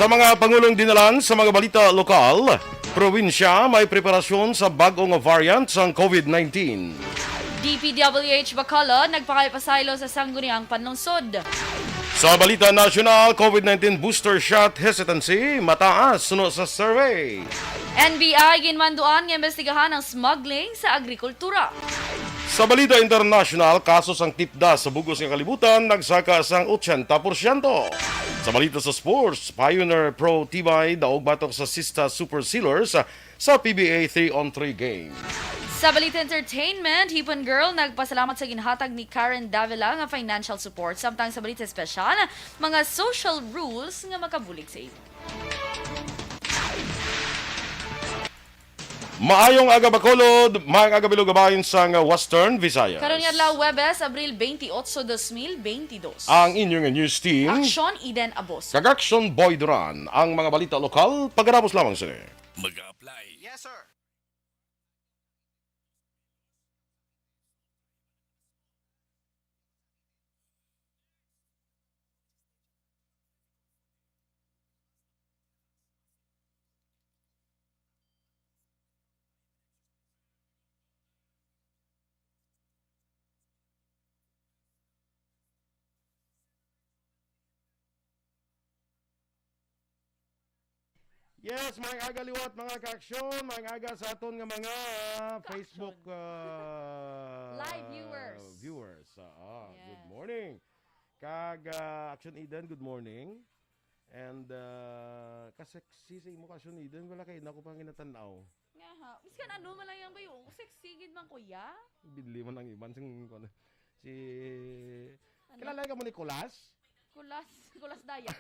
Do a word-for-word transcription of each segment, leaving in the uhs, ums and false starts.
Sa mga pangulong dinalan sa mga balita lokal, probinsya may preparasyon sa bag-ong variant sang COVID nineteen. D P W H Bacolod nagpakay pasaylo sa Sangguniang Panlungsod. Sa balita nasyonal, COVID nineteen booster shot hesitancy mataas suno sa survey. N B I ginmanduan nga imbestigahan ang smuggling sa agrikultura. Sa balita internasyonal, kaso sang tipda sa bug-os nga kalibutan nagsaka sang ochenta porsyento. Sa balita sa sports, Pioneer Pro Tibay daog batok sa Sista Super Sealers sa P B A three on three game. Sa balita entertainment, Hipon Girl nagpasalamat sa ginhatag ni Karen Davila nga financial support, samtang sa balita espesyal, mga social rules nga makabulig sa imo. Maayong aga, Bacolod, maayong aga, Bilog, kabahin sang Western Visayas. Karon nga adlaw, Huwebes, Abril twenty-eight, dos mil twenty-dos. Ang inyo nga news team, Aksyon Eden Aboso. Kag Aksyon Boy Duran. Ang mga balita lokal, pagkatapos lamang sini. Mag-apply. Yes, sir. Yes, maayong aga liwat, mga ka-aksyon. Maayong aga sa aton nga mga Ka-aksyon. Facebook, ah, Live viewers. Viewers. Ah, ah, Yes. Good morning. Kag, ah, Action Eden, good morning. And, ah, ka-sexy sa imo, Action Eden, wala kay nako pang ginatanaw. Nga ha. Biskan ano man lang yan ba yung sexy gid man, kuya? Bidli man ang iban sing, kuwan, si, Ano? Kilala ka mo ni Kulas? Kulas, Kulas Daya.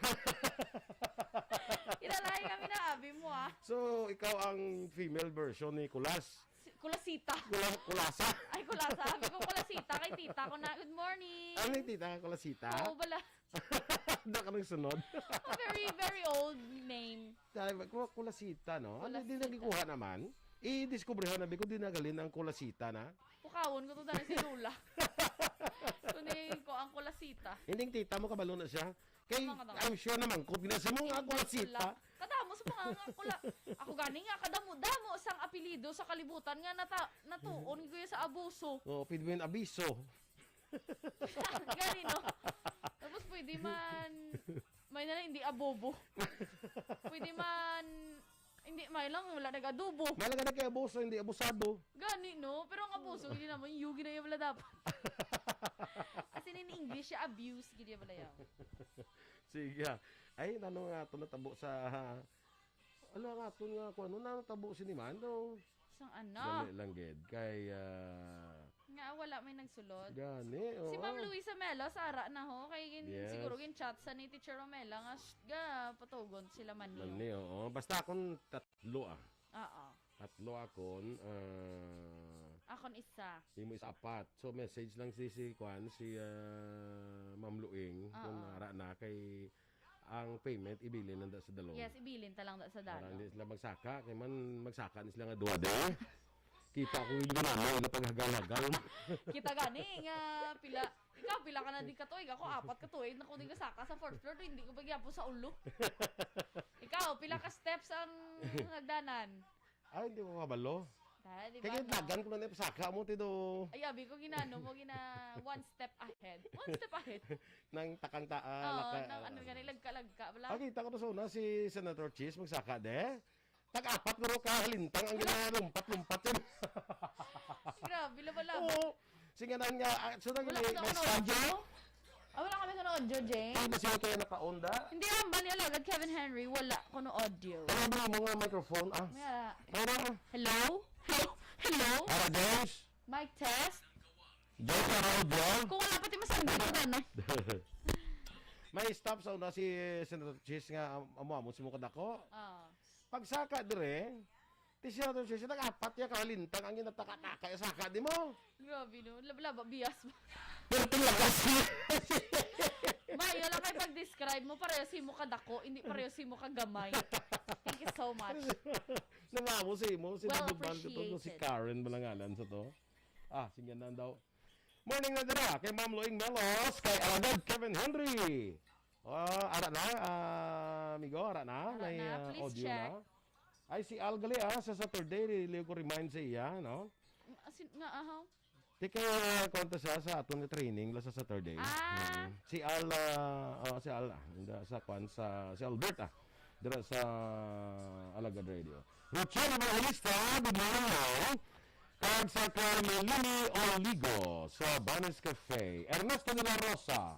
Kilala kami na abi mo, ah. So, ikaw ang female version ni Kulas? Si, Kulasita. Kula-, Kulasa. Ay, Kulasa. Abi ko Kulasita kay tita ko na. Good morning. Ano yung tita? Kulasita? Oo, bala. Da ka nang sunod. A very, very old name. Dahil ku-, Kulasita, no? Ano, di Kulasita. Nagikuha naman? I-discoveryhan na, biko, di nagalin ang Kulasita na. Pukawon ko to dahil si Lola. Kundi ko ang Kulasita. Hindi, tita mo, kabalo na siya. Kay, Tama ka, tama. I'm sure naman, kung binasa mo nga Hindi, Kulasita. Lola. Kadamo sa mga nga Kula-, ako gani nga, kadamo-damo sang apelyido sa kalibutan nga nata-, natuon ko sa abuso. Oo, pwede mo yun abiso. Gani, no? Tapos pwede man, may na lang hindi abobo. Pwede man, hindi, may lang, wala nag-adobo. May lang ka nagkaabuso, hindi abusado. Gani, no? Pero ang abuso, hindi naman, yung ginawa wala dapat. As in, in English, siya abuse, gini wala yan. Sige, ah. Ay, ano nga ito natabo sa, ano nga ito nga, kung ano na natabo si ni Mando? Sang ano? Dali lang, gid. Kay, ah, Nga, wala may nagsulod. Gani, Si oo. Ma'am Luisa Melo, sa ara na ho. Kay gin-, Yes. siguro gin-chat sa ni Teacher Romela nga, sh-, ga, patugon sila man niyo. Man niyo, oo. Basta akong tatlo, ah. Oo. Tatlo akon, ah, Akon isa. Imo isa apat. So, message lang si, si, kwan, si, ah, Ma'am Luing, kung Oo. ara na kay ang payment, ibilin lang da sa dalom. Yes, ibilin ta lang da sa Para dalom. Hindi sila magsaka, kay man magsaka ni sila nga duha day. Kita ko yung ginamay na paghagal-hagal. Kita gani nga pila, ikaw, pila ka na di ka tuig? Ako, apat ka tuig na ko di kasaka sa fourth floor, hindi ko pa gyapon sa ulo. Ikaw, pila ka steps ang hagdanan? Ay, hindi ko kabalo. Ah, di ba, Kaya no? Dagan ko na yung pasaka mo, tido. Ay, abi ko, ginano mo, gina one step ahead. One step ahead. Nang takang ta-, ah, Oo, laka-, nang ano ah. Gani, lagka-lagka, bala. Ah, kita ko to sa una, si Senator Cheese, magsaka, de. Tag-apat ko ka halintang ang ginalumpat-lumpat yun. Grabe, laba-laba. Oo. Sige na nga, ah, so nang Wala may, ka may na audio? Ah, wala kami kuno audio, Jay. Hindi na siya kaya naka-on da? Hindi, ang ba ni Alagad Kevin Henry, wala kuno audio. Ano ba yung mga microphone? Ah. Yeah. Ano? Hello? Hello? Hello? Para James? Mic test? James, ano audio? Kung wala pati masandi ko na, no? May stop sa una si Senator Chis nga, am-, amo-amo si mo kadako. Ah. Pagsaka dire, ti siya to siya, nag-apat ya kahalintang ang ginataka-taka ya saka di mo. Grabe, no? Lab-, laba, bias. Pero tilagas. Mayo lang kay pag-describe mo, pareho si mo kadako, hindi pareho si mo kagamay. Thank you so much. Namamo si mo, si Well Dudong Bando to, si appreciated. Karen, malangalan sa to. Ah, sige na daw. Morning na dira kay Ma'am Loing Melos, kay Alagad Kevin Henry. Ah, ara na, ah, amigo, ara na. Ara May, na, ah, please audio check. Na. Ay, si Al gali, ah, sa Saturday, liw ko remind sa iya, no? Mm, asin nga, ahaw. Di kay, ah, konta siya sa aton nga training la sa Saturday. Ah. Mm. Si Al, ah, oh, si Al, ah, inda sa kwan, sa, si Albert, ah. Dira sa Alagad Radio. Rochelle Evangelista, good morning, ma'am. Kag sa kay Melanie Oligo sa Banis Cafe. Ernesto de la Rosa,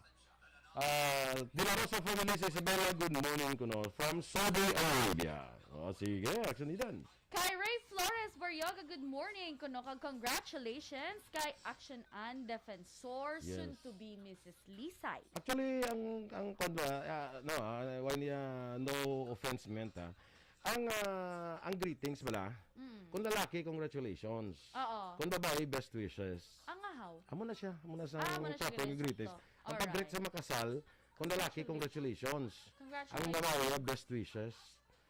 ah, de la Rosa family sa Isabela, good morning kuno from Saudi Arabia. O, sige, action ni Dan. Kay Ray Flores Barrioga, good morning kuno kag congratulations kay Action Ann Defensor, Yes. soon to be Missus Lisay. Actually, ang, ang kwan ba, ah, no, ah, wala niya, no offense meant, ah. Ang, ah, ang greetings bala, Mm. kung lalaki, congratulations. Oo. Kung babae, best wishes. Ang ahaw? Amo na siya, amo na sa Ah, amo na siya usapan nga ganun, greetings. Sakto. Ang pag-greet Alright. sa makasal, kung lalaki, Congratulations. congratulations. Ang Congratulations. babae, best wishes.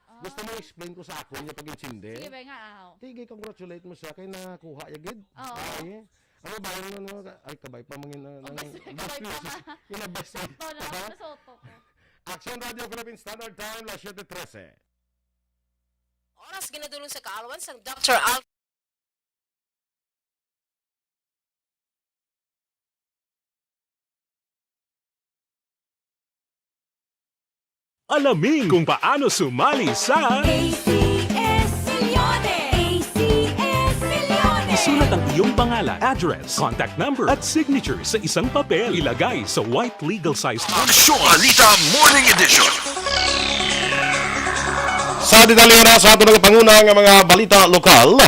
Ah. Gusto mo explain ko sa akon nga pag-intindi? Sige, ba nga, ahaw? Sige, congratulate mo siya kay nakuha ya gid. Oo. Ay, ano ba yung ano, ay, kabay pa mangin-, Oh, ano, best, best kabay pa wishes. nga. Yung best Sakto na, Aha. nasoto ko. Action Radio Philippine Standard Time, las siete trece. Oras ginadulong sa kaalwan sang Doctor Al. Alamin kung paano sumali sa A C S Milyones! A C S Milyones! Isulat ang iyong pangalan, address, contact number, at signature sa isang papel. Ilagay sa white legal size envelope. Aksyon Balita Morning Edition. Sa detalye na sa aton nagapanguna nga mga balita lokal,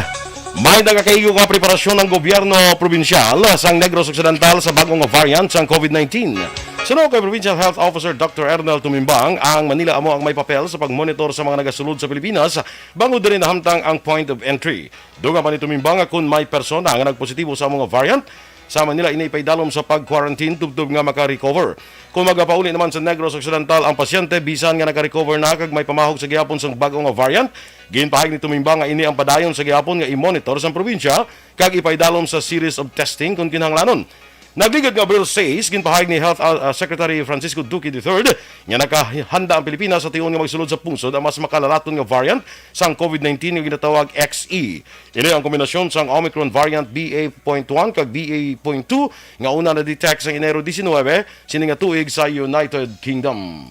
may nagakaigo nga preparasyon ang gobyerno probinsyal sang Negros Occidental sa bag-o nga variant sang COVID nineteen. Suno kay Provincial Health Officer Doctor Ernel Tumimbang, ang Manila amo ang may papel sa pagmonitor sa mga nagasulod sa Pilipinas bangod diri nahamtang ang point of entry. Dugang pa ni Tumimbang nga kon may persona nga nagpositibo sa amo nga variant, sa Manila ini ipaidalom sa pag-quarantine tubtob nga maka-recover. Kung magapauli naman sa Negros Occidental ang pasyente, bisan nga naka-recover na kag may pamahog sa gihapon sang bag-o nga variant, ginpahayag ni Tumimbang nga ini ang padayon sa gihapon nga i-monitor sang probinsya kag ipaidalom sa series of testing kon kinahanglanon. Nagligad nga Abril sais, ginpahayag ni Health, uh, uh, Secretary Francisco Duque the third nga nakahanda ang Pilipinas sa tion nga magsulod sa pungsod ang mas makalalaton nga variant sang COVID nineteen nga ginatawag X E. Ini ang kombinasyon sang Omicron variant B A point one kag B A point two nga una na-detect sa Enero diecinuebe sini nga tuig sa United Kingdom.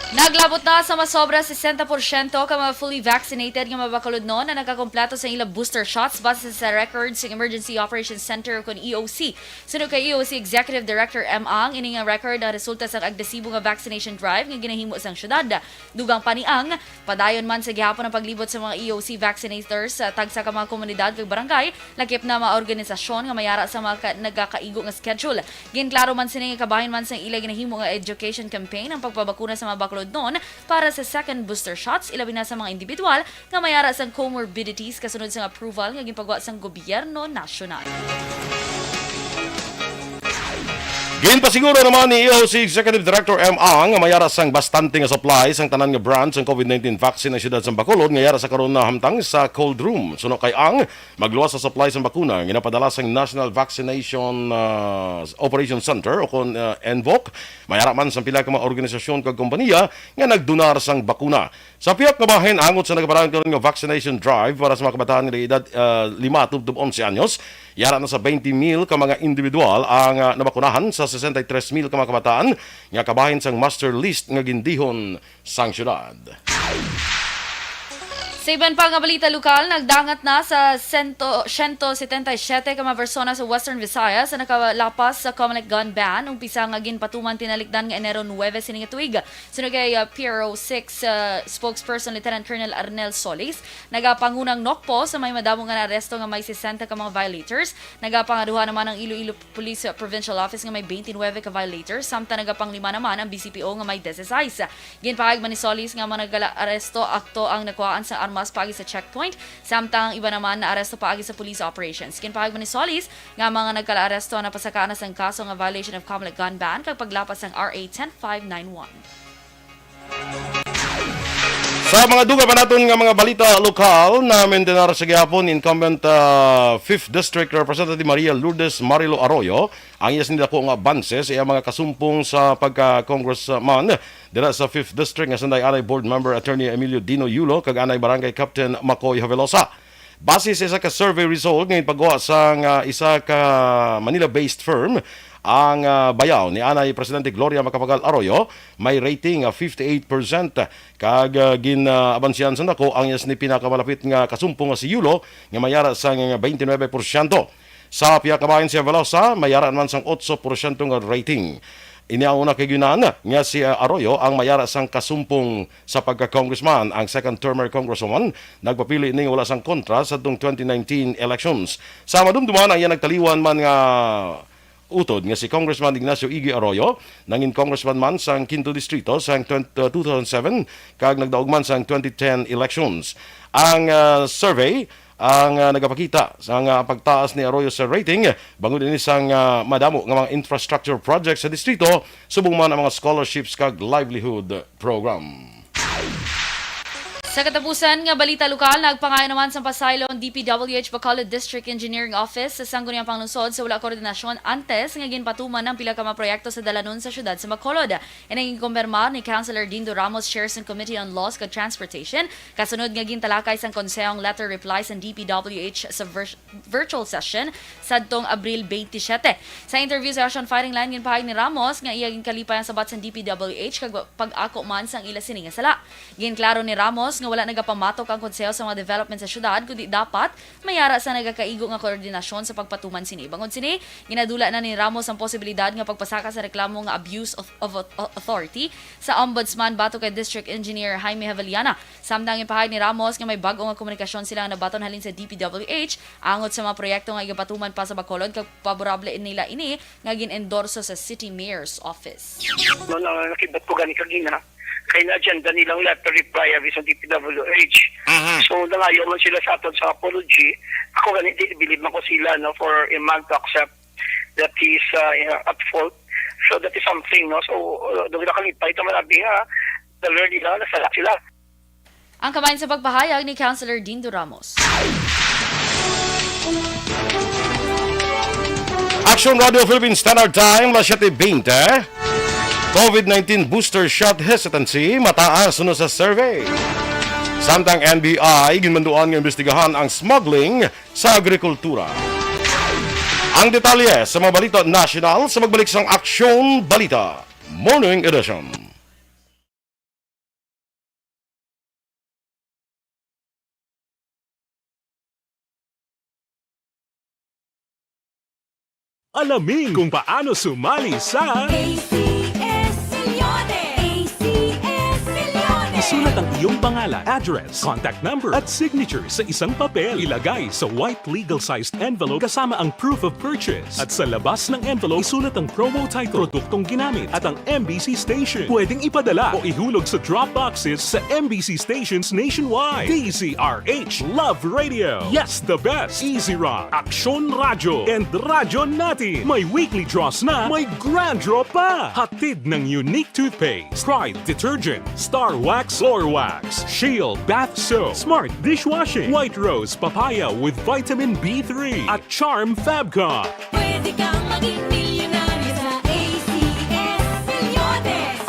Naglabot na sa masobra sesenta porsyento ka mga fully vaccinated nga mabakulodnon na nakakompleto sa ilang booster shots base sa record sa Emergency Operations Center, kon E O C. Suno kay E O C Executive Director M Ang, ini nga record ang resulta sang agresibo nga vaccination drive nga ginahimo sang syudad. Dugang pa ni Ang, padayon man sa gihapon ang paglibot sa mga E O C vaccinators sa tagsa ka mga komunidad kag barangay, lakip na mga organisasyon nga may ara sa mga ka-, nagakaigo nga schedule. Ginklaro man sini nga kabahin man sang ila ginahimo nga education campaign ang pagpabakuna sa mga bakulodnon para sa second booster shots, ilabi na sa mga individual nga may ara sang comorbidities kasunod sang approval nga ginpagwa sang gobyerno nasyonal. Ginpasiguro naman ni E O C Executive Director M Ang nga may ara sang bastante nga supply sang tanan nga brand sang COVID nineteen vaccine ang siyudad sang Bacolod nga yara sa karon nahamtang sa cold room. Suno kay Ang, magluwas sa supply sang bakuna nga ginapadala sang National Vaccination, ah, Operation Center o kon, ah, NVOC. May ara man sang pila ka mga organisasyon kag kompanya nga nagdonar sang bakuna. Sa pihak nga bahin, angot sa nagapadayon karon nga vaccination drive para sa mga kabataan nga edad, ah, lima tubtob onse anyos, yara na sa twenty mil ka mga individual ang, ah, nabakunahan sa sesenta y tres mil ka mga kabataan nga kabahin sang master list nga gindihon sang syudad. Sa iban pa nga balita lokal, nagdangat na sa sento, siyento setenta y siyete ka mga persona sa Western Visayas ang nakalapas sa Comelec gun ban, umpisa nga ginpatuman tinalikdan nga Enero nuebe sini nga tuig. Suno kay, uh, P R O six, uh, spokesperson Lieutenant Colonel Arnel Solis, nagapangunang NOCPO sa may madamo nga naaresto nga may sesenta ka mga violators. Nagapangaduha naman ang Iloilo Police Provincial Office nga may twenty-nine ka violators, samtang nagapanglima naman ang B C P O nga may dieciséis. Ginpahayag man ni Solis nga mga nagala-aresto akto ang nakuhaan sa armas paagi sa checkpoint, samtang ang iba naman naaresto paagi sa police operations. Ginpahayag man ni Solis nga mga nagkala-aresto ang napasakaan na sang kaso nga violation of Comelec gun ban kag paglapas sang R A ten five nine one. Sa mga dugang pa naton nga mga balita lokal, na-mentenar sa gihapon ni incumbent, ah, fifth District Representative Maria Lourdes Marilo Arroyo ang iya sini dako nga abanse sa iya mga kasumpong sa pagka-congressman dira sa fifth District, nga sanday anay Board Member Attorney Emilio Dino Yulo kag anay Barangay Captain Macoy Havelosa. Base sa isa ka survey result nga ipagawa sang, ah, isa ka Manila-based firm, ang, ah, bayaw ni anay Presidente Gloria Macapagal Arroyo may rating nga fifty-eight percent, kag, ah, gin-, ah, abansihan sang dako ang iya sini pinakamalapit nga kasumpong nga si Yulo, nga may ara sang twenty-nine porsyento. Sa pihak nga bahin, si Velosa may ara naman sang otso porsyento nga rating. Iniauna kay Gunan nga si, ah, Arroyo ang may ara sang kasumpong sa pagka-congressman. Ang second termer congresswoman nagpapili ning wala sang kontra sa tong twenty nineteen elections. Sa madumduman, ang iya nagtaliwan man nga utod nga si Congressman Ignacio Iggy Arroyo nangin congressman man sang Quinto Distrito sang twenty, uh, two thousand seven kag nagdaog man sang twenty ten elections. Ang, uh, survey ang, uh, nagapakita sang, uh, pagtaas ni Arroyo sa rating bangod ini sang, uh, madamo nga mga infrastructure projects sa distrito, subong man ang mga scholarships kag livelihood program. Sa katapusan nga balita lokal, nagpangayo naman sang pasaylo ang D P W H Bacolod District Engineering Office sa Sangguniang Panglungsod sa wala koordinasyon antes nga ginpatuman ang pila ka mga proyekto sa dalanon sa siyudad sa Bacolod. Ini ginkumpirmar ni Councilor Dindo Ramos, Chair sang Committee on Laws kag Transportation, kasunod nga gintalakay sang konsehong letter reply sang D P W H sa vir- virtual session sadtong Abril twenty-seven. Sa interview sa Action Firing Line, ginpahayag ni Ramos nga iya ginkalipay ang sabat sang D P W H kag pag-ako man sang ila sini nga sala. Ginklaro ni Ramos nga wala nagapamatok ang konseho sa mga development sa syudad, kundi dapat may ara sa nagakaigo nga koordinasyon sa pagpatuman sini. Bangod sini, ginadula na ni Ramos ang posibilidad nga pagpasaka sa reklamo nga abuse of, of au-, authority sa Ombudsman batok kay District Engineer Jaime Javellana. Samtang ipahayag ni Ramos nga may bag-o nga komunikasyon sila nga nabaton halin sa D P W H angot sa mga proyekto nga igapatuman pa sa Bacolod, kag paborable nila ini nga gin-endorso sa City Mayor's Office. No, no, nakibot ko gani kagina kay na-agenda nilang letter reply abi sa D P W H. Mhm. So, nangayo man sila sa aton sa apology. Ako gani, di bilib man ko sila, no, for a man to accept that he's, uh, you know, at fault. So, that is something, no? So, uh, doon nakalipay ito man abi nga, the learning na, nasala sila. Ang kabahin sa pagpahayag ni Councilor Dindo Ramos. Action Radio Philippine Standard Time, las siyete veinte. COVID nineteen booster shot hesitancy mataas suno sa survey. Samtang N B I, ginmanduan nga imbestigahan ang smuggling sa agrikultura. Ang detalye sa mga balita nasyonal sa pagbalik sang Aksyon Balita Morning Edition. Alamin kung paano sumali sa A C S Milyones! A C S Milyones! Isulat ang iyong pangalan, address, contact number, at signature sa isang papel. Ilagay sa white legal-sized envelope kasama ang proof of purchase. At sa labas ng envelope, isulat ang promo title, produktong ginamit, at ang M B C station. Pwedeng ipadala o ihulog sa drop boxes sa M B C stations nationwide. D Z R H, Love Radio, Yes the Best, Easy Rock, Aksyon Radyo, and Radyo Natin. May weekly draws na, may grand draw pa. Hatid ng Unique Toothpaste, Pride Detergent, Star Wax Floor Wax, Shield Bath Soap, Smart Dishwashing, White Rose Papaya with Vitamin B three, at Charm Fabcon. Pwede kang maging milyonaryo sa A C S Milyones.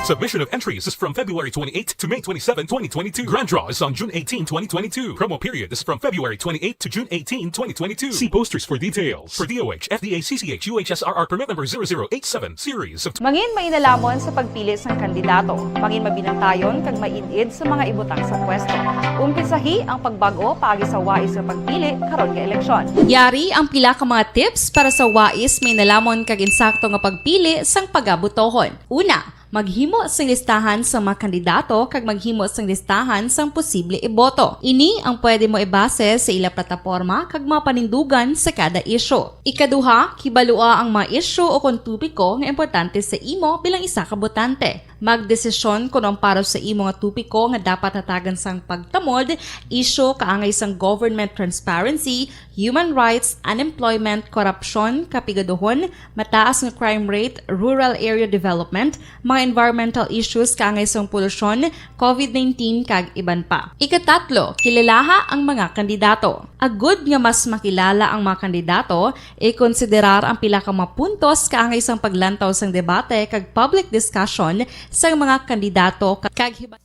Submission of entries is from February twenty-eight to May twenty-seven, twenty twenty-two. Grand draw is on June eighteen, twenty twenty-two. Promo period is from February twenty-eight to June eighteen, twenty twenty-two. See posters for details. For D O H, F D A, C C H, U H S R R permit number zero zero eight seven series of Mangin mainalhamon sa pagpili sang kandidato. Mangin mabinantayon kag maid-id sa mga ibutang sa pwesto. Umpisahi ang pagbag-o paagi sa wais nga pagpili karon nga eleksyon. Yari ang pila ka mga tips para sa wais, mainalhamon kag insakto nga pagpili sang pagabutohon. Una, maghimo sing listahan sa mga kandidato kag maghimo sing listahan sang posible iboto. Ini ang pwede mo ibase sa ila plataporma kag mga panindugan sa kada isyu. Ikaduha, kibalua ang mga isyu o kon topiko nga importante sa imo bilang isa ka botante. Magdesisyon kon ang para sa imo nga topiko nga dapat hatagan sang pagtamod, isyu kaangay sang government transparency, human rights, unemployment, korupsyon, kapigaduhon, mataas nga crime rate, rural area development, mga environmental issues kaangay sang polusyon, covid nineteen, kag iban pa. Ikatatlo, kilalaha ang mga kandidato. Agud nga mas makilala ang mga kandidato, ikonsiderar ang pila ka mga puntos kaangay sang paglantaw sang debate kag public discussion sang mga kandidato ka-, kag hiba-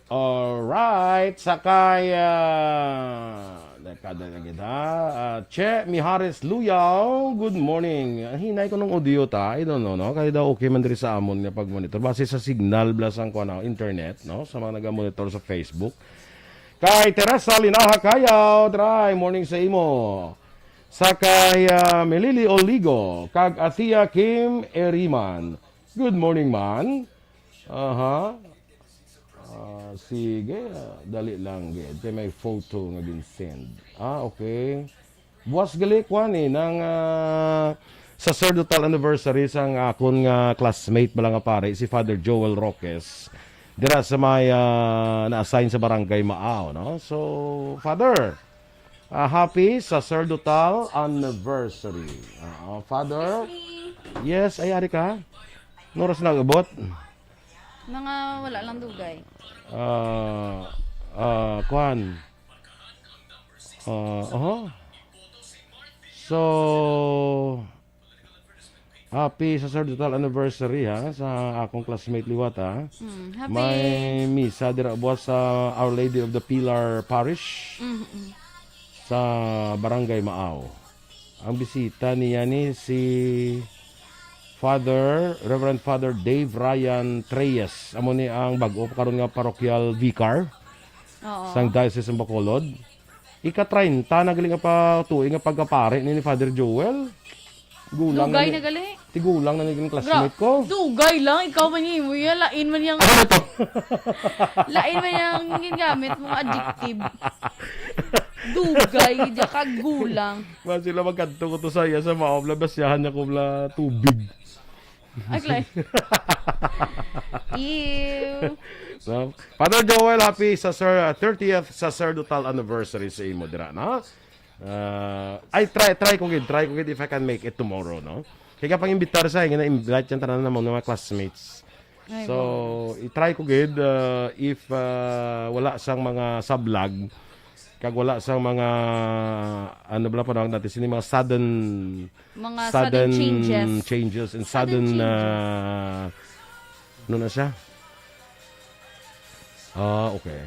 Alright, sakay, ah, dekada na kita. Ah, Che Mihares Luyaw, good morning. Hinay ko ng audio ta, I don't know, no? Kaya daw okay man diri sa amon nga pag-monitor. Base sa signal, bla sang kuwan, ah, internet, no? Sa mga nag-monitor sa Facebook. Kay Teresa Linaha Kayaw, dry morning sa imo. Sa kay, ah, Melili Oligo, kag Athea Kim Eriman. Good morning, man. Aha. Ah, sige, ah, dali lang gid. Kay may photo nga gin-send. Ah, okay. Buwas gali, kuwan eh, nang, ah, sacerdotal anniversary sang akon nga classmate bala nga pare, si Father Joel Roques. Dira sa may, ah, na-assign sa Barangay Maaw, no? So, Father, ah, happy sacerdotal anniversary. Ah, Father? Yes, ay, ari ka? Noras na abot? Mga wala lang dugay. Ah, ah, kwan. Ah, oho. So, happy sacerdotal anniversary ha sa akong classmate liwat ha. Mm, happy. May misa dira buwas sa Our Lady of the Pilar Parish Mm-mm. sa Barangay Maaw. Ang bisita niya ni si Father, Reverend Father Dave Ryan Treyes. Amo ni ang bag-o pa karon nga parokyal vicar Oo. sang Diocese ng Bacolod. Ika-treinta na gali nga pa tuig nga pagkapare ni, ni Father Joel. Gulang Dugay ni- na gali. Tigulang na ni classmate Gra- ko. Dugay lang, ikaw man yung imo yan. Lain man yung, Ano to? lain man yung gingamit mong adjective. Dugay, di ka gulang. Ba sila magkadto ko to sa iya sa maob, labasyahan niya ko bla tubig. Ay, klay. Ew. No? Father Joel, happy sa sir, uh, thirtieth sacerdotal anniversary sa imo dira, no? Uh, ay, try, try ko gid, try ko gid if I can make it tomorrow, no? Kaya pang imbitar sa, nga na-invite yan tanan ng mga classmates. Ay, So, i-try ko gid uh, if uh, wala sang mga sablag, kag wala sang mga, ano bala pa natin, sini mga sudden, Mga sudden changes. changes and Sudden sudden, changes. uh, ano na siya? Ah, okay.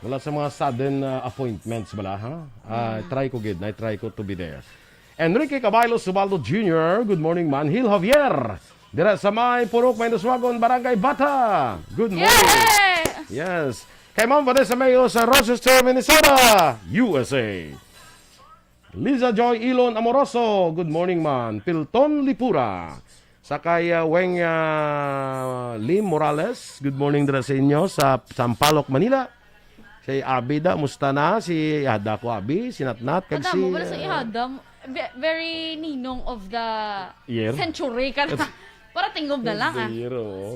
Wala sa mga sudden uh, appointments bala, ha? Ah, try ko gid, I try ko to be there. Enrique Caballo Subaldo Junior, good morning, Manhil Javier. Dira sa may Purok Mainoswagon, Barangay Bata. Good morning. Yay! Yes. Kay Ma'am Vanessa Mayo sa Rochester, Minnesota, U S A. Liza Joy Ilon Amoroso, good morning, man. Pilton Lipura. Sa kay uh, Weng uh, Lim Morales, good morning dira sa inyo sa Sampaloc, Manila. Kay Abi da, musta na? Si Ihada ko Abi, si Natnat, kag Kada si... mo, wala sa uh, ihada mo. Ve- Very ninong of the Year? century ka na. Para tingob na lang, ah. Zero. Oh.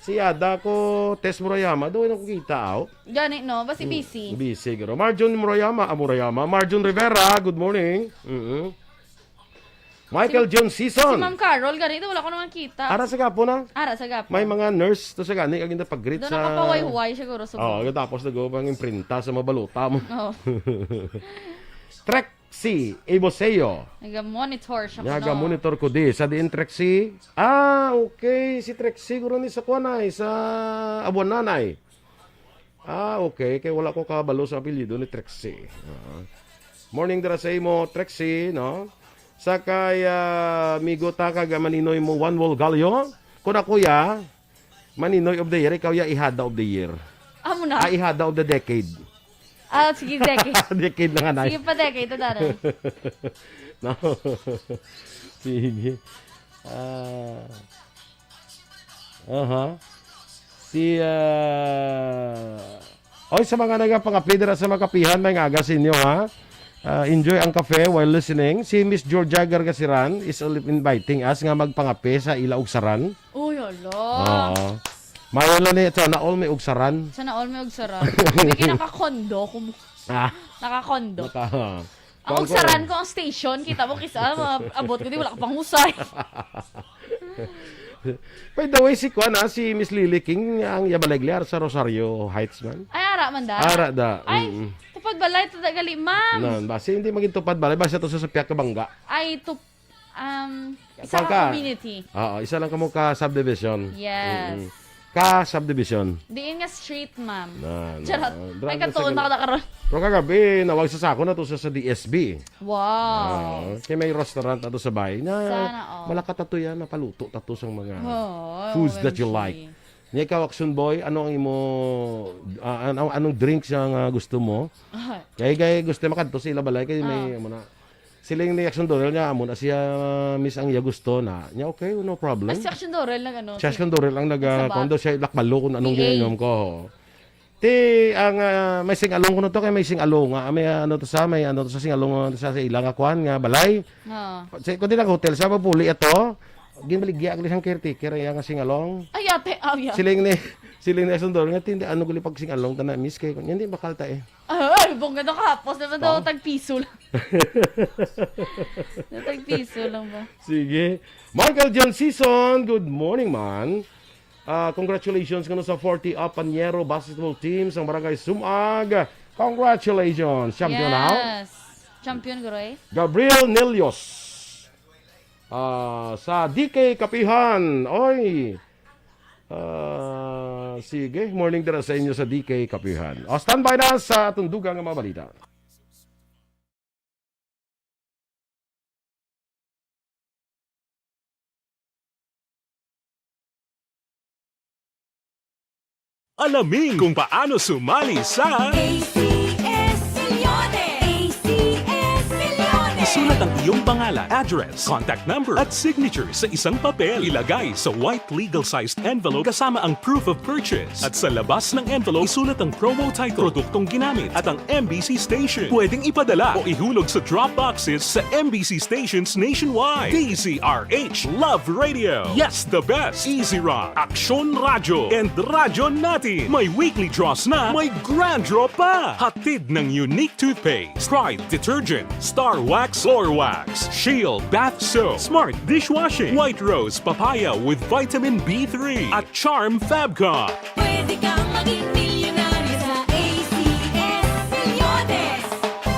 Si Ada ko, Tess Murayama, doon ako kita, aw. Gani, no? Basi busy. Busy, garo. Marjun Murayama, ah, Murayama. Marjun Rivera, good morning. Mm-hmm. Michael John Si Season. Ma'am Carol, gani, ito wala ko naman kita. Ara sa gapo na. Ara sa gapo. May mga nurse to sa gani, ang gina-pag-greet Doon sa... nakapahuway-huway siguro sa Oo, tapos nag-uupang imprinta sa mabalota mo. Oh. Trek C. Iboseo. Naga-monitor siya. Naga-monitor ko di. Sa diin Trek C? Ah, okay. Si Trek C, guro ni sa kuan ay, sa Abuan Nanay. Ah, okay. Kay wala ko kabalo sa apelyido ni Trek C. Ah. Morning dira sa imo, Trek C, no? Sa kay ah, amigo ta kag maninoy mo, Juan Wall Gallo. Kun ako ya, maninoy of the year, ikaw ya ihada of the year. Amo na. Ah, ihada of the decade. Ah, sige, decade. Decade na nga na. Sige pa, decade. Ito, dara. No? Sige. Ah. Aha. Si ah, oy, sa mga nagapangapidra sa makapihan, may nga aga sa inyo, ha? Ah, enjoy ang kape while listening. Si Miss Georgia Gargasiran is inviting us nga magpangape sa ila ugsaran. Uy, hala. Oo. Mayo lang ni, sana all may ugsaran. Sana all may ugsaran. Hindi ka nakakondo. Kung Ah, nakakondo. Naka, Ang kuwan ko ugsaran eh. Ko ang station, kita mo, kisa, maabot ko, di wala ka pang husay. By the way, si kuwan, ah, si Miss Lily King, ang iya balay gali sa Rosario Heights man. Ay, ara man da. Ara da. Ay, mm-mm. Tupad balay, ito da gali, ma'am. Nan, basi hindi maging tupad balay, basi ito sa, sa piyak ka bangga. Ay, tup-, um, isa Saan ka ka? Community. Oo, isa lang kamo ka subdivision. Yes. Mm-mm. Ka subdivision. Diin nga street, ma'am. Na, na. Charot. Dra-, Ay, na katuon sa na ka na karon. Pero kagabi, nawag sa sako na to sa, sa D S B. Wow. Ah, kay may restaurant ato sa bay na Sana all. Malakat ato yan, napaluto tato sang mga Oh, foods that you O M G. Like. Nya ikaw, Action Boy, ano ang imo, ah, ano, anong drinks ang, ah, gusto mo? Ah. Kay, kay gusto makadto sa ila balay, kay may, Ah. Amo na. Siling ni Action Dorel nga, amo na siya, miss ang iya gusto na. Nya, okay, no problem. Ah, si Action Dorel nag-ano, Si si Action Dorel ang nag, ah, Sabat. Kuwan daw siya, lakbalo kung anong D A. Ginainom ko. Ti, ang, ah, may sing-along ko na to, kay may sing-along nga, may, ah, ano to sa, may ano to sa sing-along, ah, sa, sa ila nga kuwan, nga balay. Oo. Sa, kundi lang hotel, sa mapuli ato, ginbaligya ang isang caretaker, iya nga sing-along. Ay, ate, ah, yeah. Siling ni, siling ni Action Dorel nga, "Ti, hindi, ano gali pag sing-along, tana, miss, kay, hindi, bakal ta eh." Ay, bongga na kahapos naman daw, Tama. Tagpiso lang. Tagpiso lang ba? Sige. Michael John Season, good morning, man. Ah, congratulations ngano sa forty Apanyero basketball team sang Barangay Sumag. Congratulations, champion out. Yes. Champion, Groy. Gabriel Nelios. Ah, sa D K Kapihan. Oy. Ah, sige, morning dira sa inyo sa D K Kapihan. O, standby na sa atong dugang nga mga balita. Alamin kung paano sumali sa A C S Milyones! A C S Milyones! Isulat ang iyong pangalan, address, contact number, at signature sa isang papel. Ilagay sa white legal-sized envelope kasama ang proof of purchase. At sa labas ng envelope, isulat ang promo title, produktong ginamit, at ang M B C station. Pwedeng ipadala o ihulog sa drop boxes sa M B C stations nationwide. D Z R H Love Radio. Yes, the best. Easy Rock, Aksyon Radyo, and Radyo Natin. May weekly draws na, may grand draw pa. Hatid ng Unique Toothpaste, Pride Detergent, Star Wax Floor Wax, Shield Bath Soap, Smart Dishwashing, White Rose Papaya with Vitamin B three, at Charm Fabcon. Pwede kang maging milyonaryo sa A C S Milyones.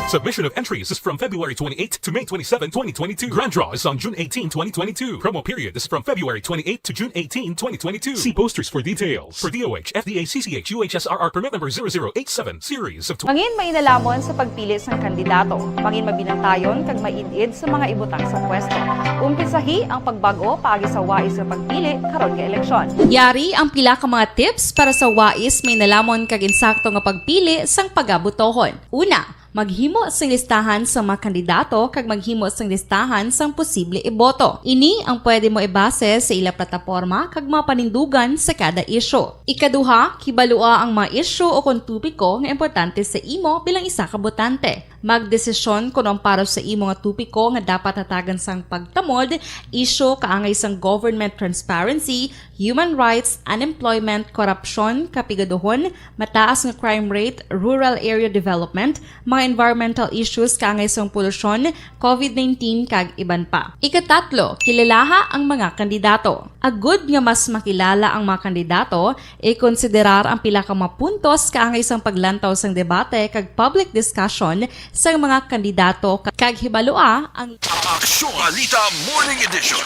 Submission of entries is from February twenty-eighth to May twenty-seven, twenty twenty-two. Grand draw is on June eighteen, twenty twenty-two. Promo period is from February twenty-eighth to June eighteen, twenty twenty-two. See posters for details. For D O H, F D A, C C H, U H S R R permit number zero zero eight seven, series of twenty. Mangin mainalamon sa pagpili sang kandidato. Mangin mabinantayon kag maid-id sa mga ibutang sa pwesto. Umpisahi ang pagbag-o paagi sa wais nga pagpili karon nga eleksyon. Yari ang pila ka mga tips para sa wais, mainalamon kag insakto nga pagpili sang pagabotohon. Una, maghimo sing listahan sang mga kandidato kag maghimo sing listahan sang posible iboto. Ini ang pwede mo ibase sa ila plataporma kag mga panindugan sa kada isyu. Ikaduha, kibalua ang mga isyu o kon topiko nga importante sa imo bilang isa ka botante. Magdesisyon kon ang para sa imo nga topiko nga dapat hatagan sang pagtamod, isyu kaangay sang government transparency, human rights, unemployment, korupsyon, kapigaduhon, mataas nga crime rate, rural area development, mga environmental issues kaangay sang polusyon, covid nineteen, kag iban pa. Ikatatlo, kilalaha ang mga kandidato. Agud nga mas makilala ang mga kandidato, ikonsiderar ang pila ka mga puntos kaangay sang paglantaw sang debate kag public discussion sang mga kandidato ka-, kag hibalua ang Aksyon Balita Morning Edition.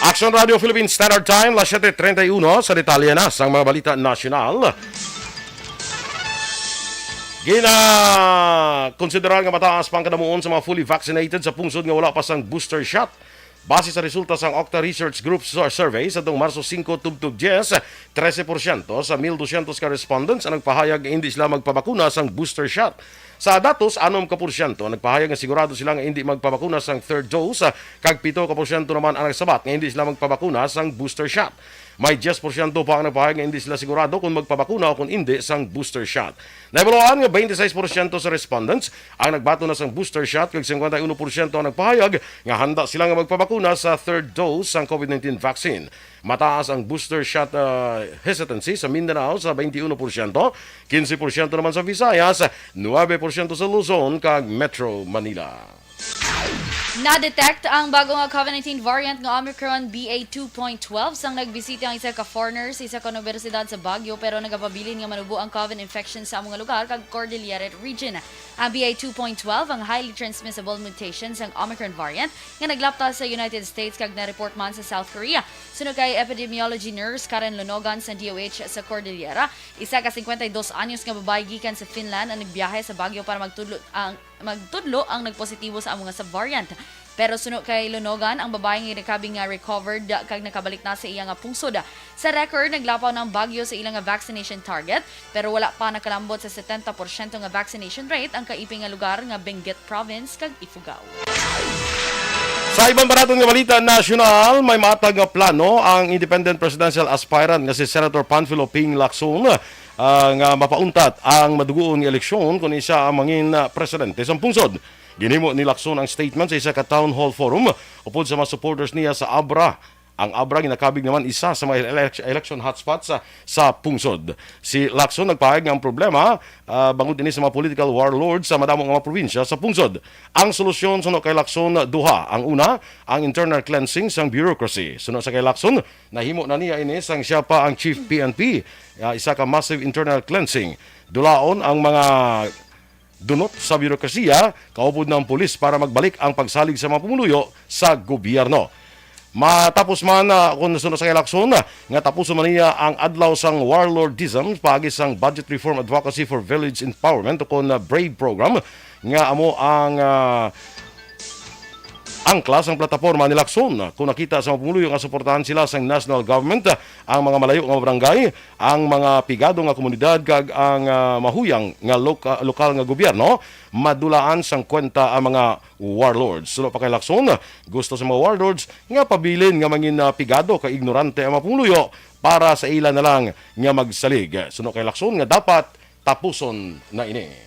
Aksyon Radio Philippine Standard Time, las siete treinta y uno. Sa detalye na sang mga balita nasyonal. Ginakonsiderar nga mataas pa ang kadamuon sa mga fully vaccinated sa pungsod nga wala pa sang booster shot. Base sa resulta sang Octa Research Group sur-, survey sa tuong Marso singko tubtob dyes, trese porsyento sa mil dosyentos ka respondents ang nagpahayag nga indi sila magpabakuna sang booster shot. Sa datos, anom ka porsyento ang nagpahayag nga sigurado sila nga indi magpabakuna sang third dose, kag pito ka porsyento naman ang nagsabat nga indi sila magpabakuna sang booster shot. May diyes porsyento pa ang nagpahayag nga hindi sila sigurado kung magpabakuna o kung hindi sang booster shot. Nahibaluan nga twenty-six porsyento sa respondents ang nagbaton na sang booster shot, kag cincuenta y uno porsyento ang nagpahayag nga handa sila nga magpabakuna sa third dose sang COVID nineteen vaccine. Mataas ang booster shot, ah, hesitancy sa Mindanao sa twenty-uno porsyento, quince porsyento naman sa Visayas, nuebe porsyento sa Luzon kag Metro Manila. Na-detect ang bago nga COVID nineteen variant nga Omicron B A two point twelve sang nagbisita ang isa ka foreigner sa isa ka universidad sa Baguio, pero nagapabilin nga manubo ang COVID infection sa amo nga lugar kag Cordillera region. Ang B A two point twelve ang highly transmissible mutation sang Omicron variant nga naglapta sa United States kag na-report man sa South Korea. Suno kay epidemiology nurse Karen Lonogan sa D O H sa Cordillera, isa ka cincuenta y dos anyos nga babayi gikan sa Finland ang nagbiyahe sa Baguio para magtudlo ang magtudlo ang nagpositibo sa amo nga subvariant. Pero suno kay Lonogan, ang babayi nga ginakabig nga recovered kag nakabalik na sa iya nga pungsod. Sa record, naglapaw na ang Baguio sa ila nga vaccination target, pero wala pa nakalambot sa setenta porsyento nga vaccination rate ang kaiping nga lugar nga Benguet Province kag Ifugao. Sa iban pa naton nga balita nasyonal, may matag nga plano ang independent presidential aspirant nga si Senator Panfilo Ping Lacson, ah, nga mapauntat ang madugoon nga eleksyon kon siya ang mangin, ah, presidente sang pungsod. Ginhimo ni Lacson ang statement sa isa ka town hall forum upod sa mga supporters niya sa Abra. Ang Abra ginakabig naman isa sa mga elec-, election hotspots sa, sa pungsod. Si Lacson nagpahayag nga ang problema, ah, bangod ini sa mga political warlords sa madamo nga mga probinsya sa pungsod. Ang solusyon suno kay Lacson duha. Ang una, ang internal cleansing sang bureaucracy. Suno sa kay Lacson, nahimo na niya ini sang siya pa ang chief P N P. Ah, isa ka massive internal cleansing. Dulaon ang mga dunot sa birokrasiya, kaupod na ang pulis para magbalik ang pagsalig sa mga pumuluyo sa gobyerno. Matapos man, ah, kung suno sa kay Lacson, ah, nga tapuson man niya ang adlaw sang warlordism paagi sang Budget Reform Advocacy for Village Empowerment o kon, ah, BRAVE program, nga amo ang, ah, angkla sang plataporma ni Lacson. Kung nakita sa mga pumuluyo nga suportahan sila sang national government, ang mga malayo nga barangay, ang mga pigado nga komunidad kag ang, ah, mahuyang nga loka-, lokal nga gobyerno, madulaan sang kwenta ang mga warlords. Suno pa kay Lacson, gusto sa mga warlords nga pabilin nga mangin, ah, pigado kag ignorante ang mga pumuluyo para sa ila na lang nga magsalig. Suno kay Lacson nga dapat tapuson na ini.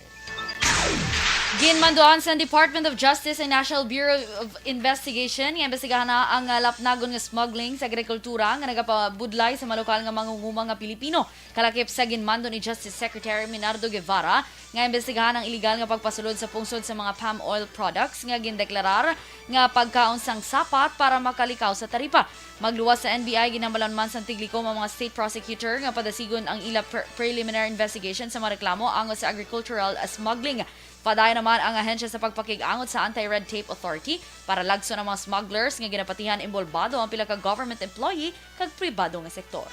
Ginmanduan sa Department of Justice ang National Bureau of Investigation nga imbestigahan na ang, ah, lapnagon nga smuggling sa agrikultura nga nagapabudlay sa mga lokal nga mangunguma nga Pilipino. Kalakip sa ginmando ni Justice Secretary Menardo Guevara nga imbestigahan ang iligal nga pagpasulod sa pungsod sa mga palm oil products nga gindeklarar nga pagkaon sang sapat para makalikaw sa taripa. Magluwas sa N B I, ginhambalan man sang Tiglikom ang mga state prosecutor nga padasigon ang ila pre-, preliminary investigation sa mga reklamo angot sa agricultural smuggling. Padayon naman ang ahensya sa pagpakig-angot sa Anti-Red Tape Authority para lagson ang mga smugglers nga ginapatihan inbolbado ang pila ka government employee kag pribado nga sektor.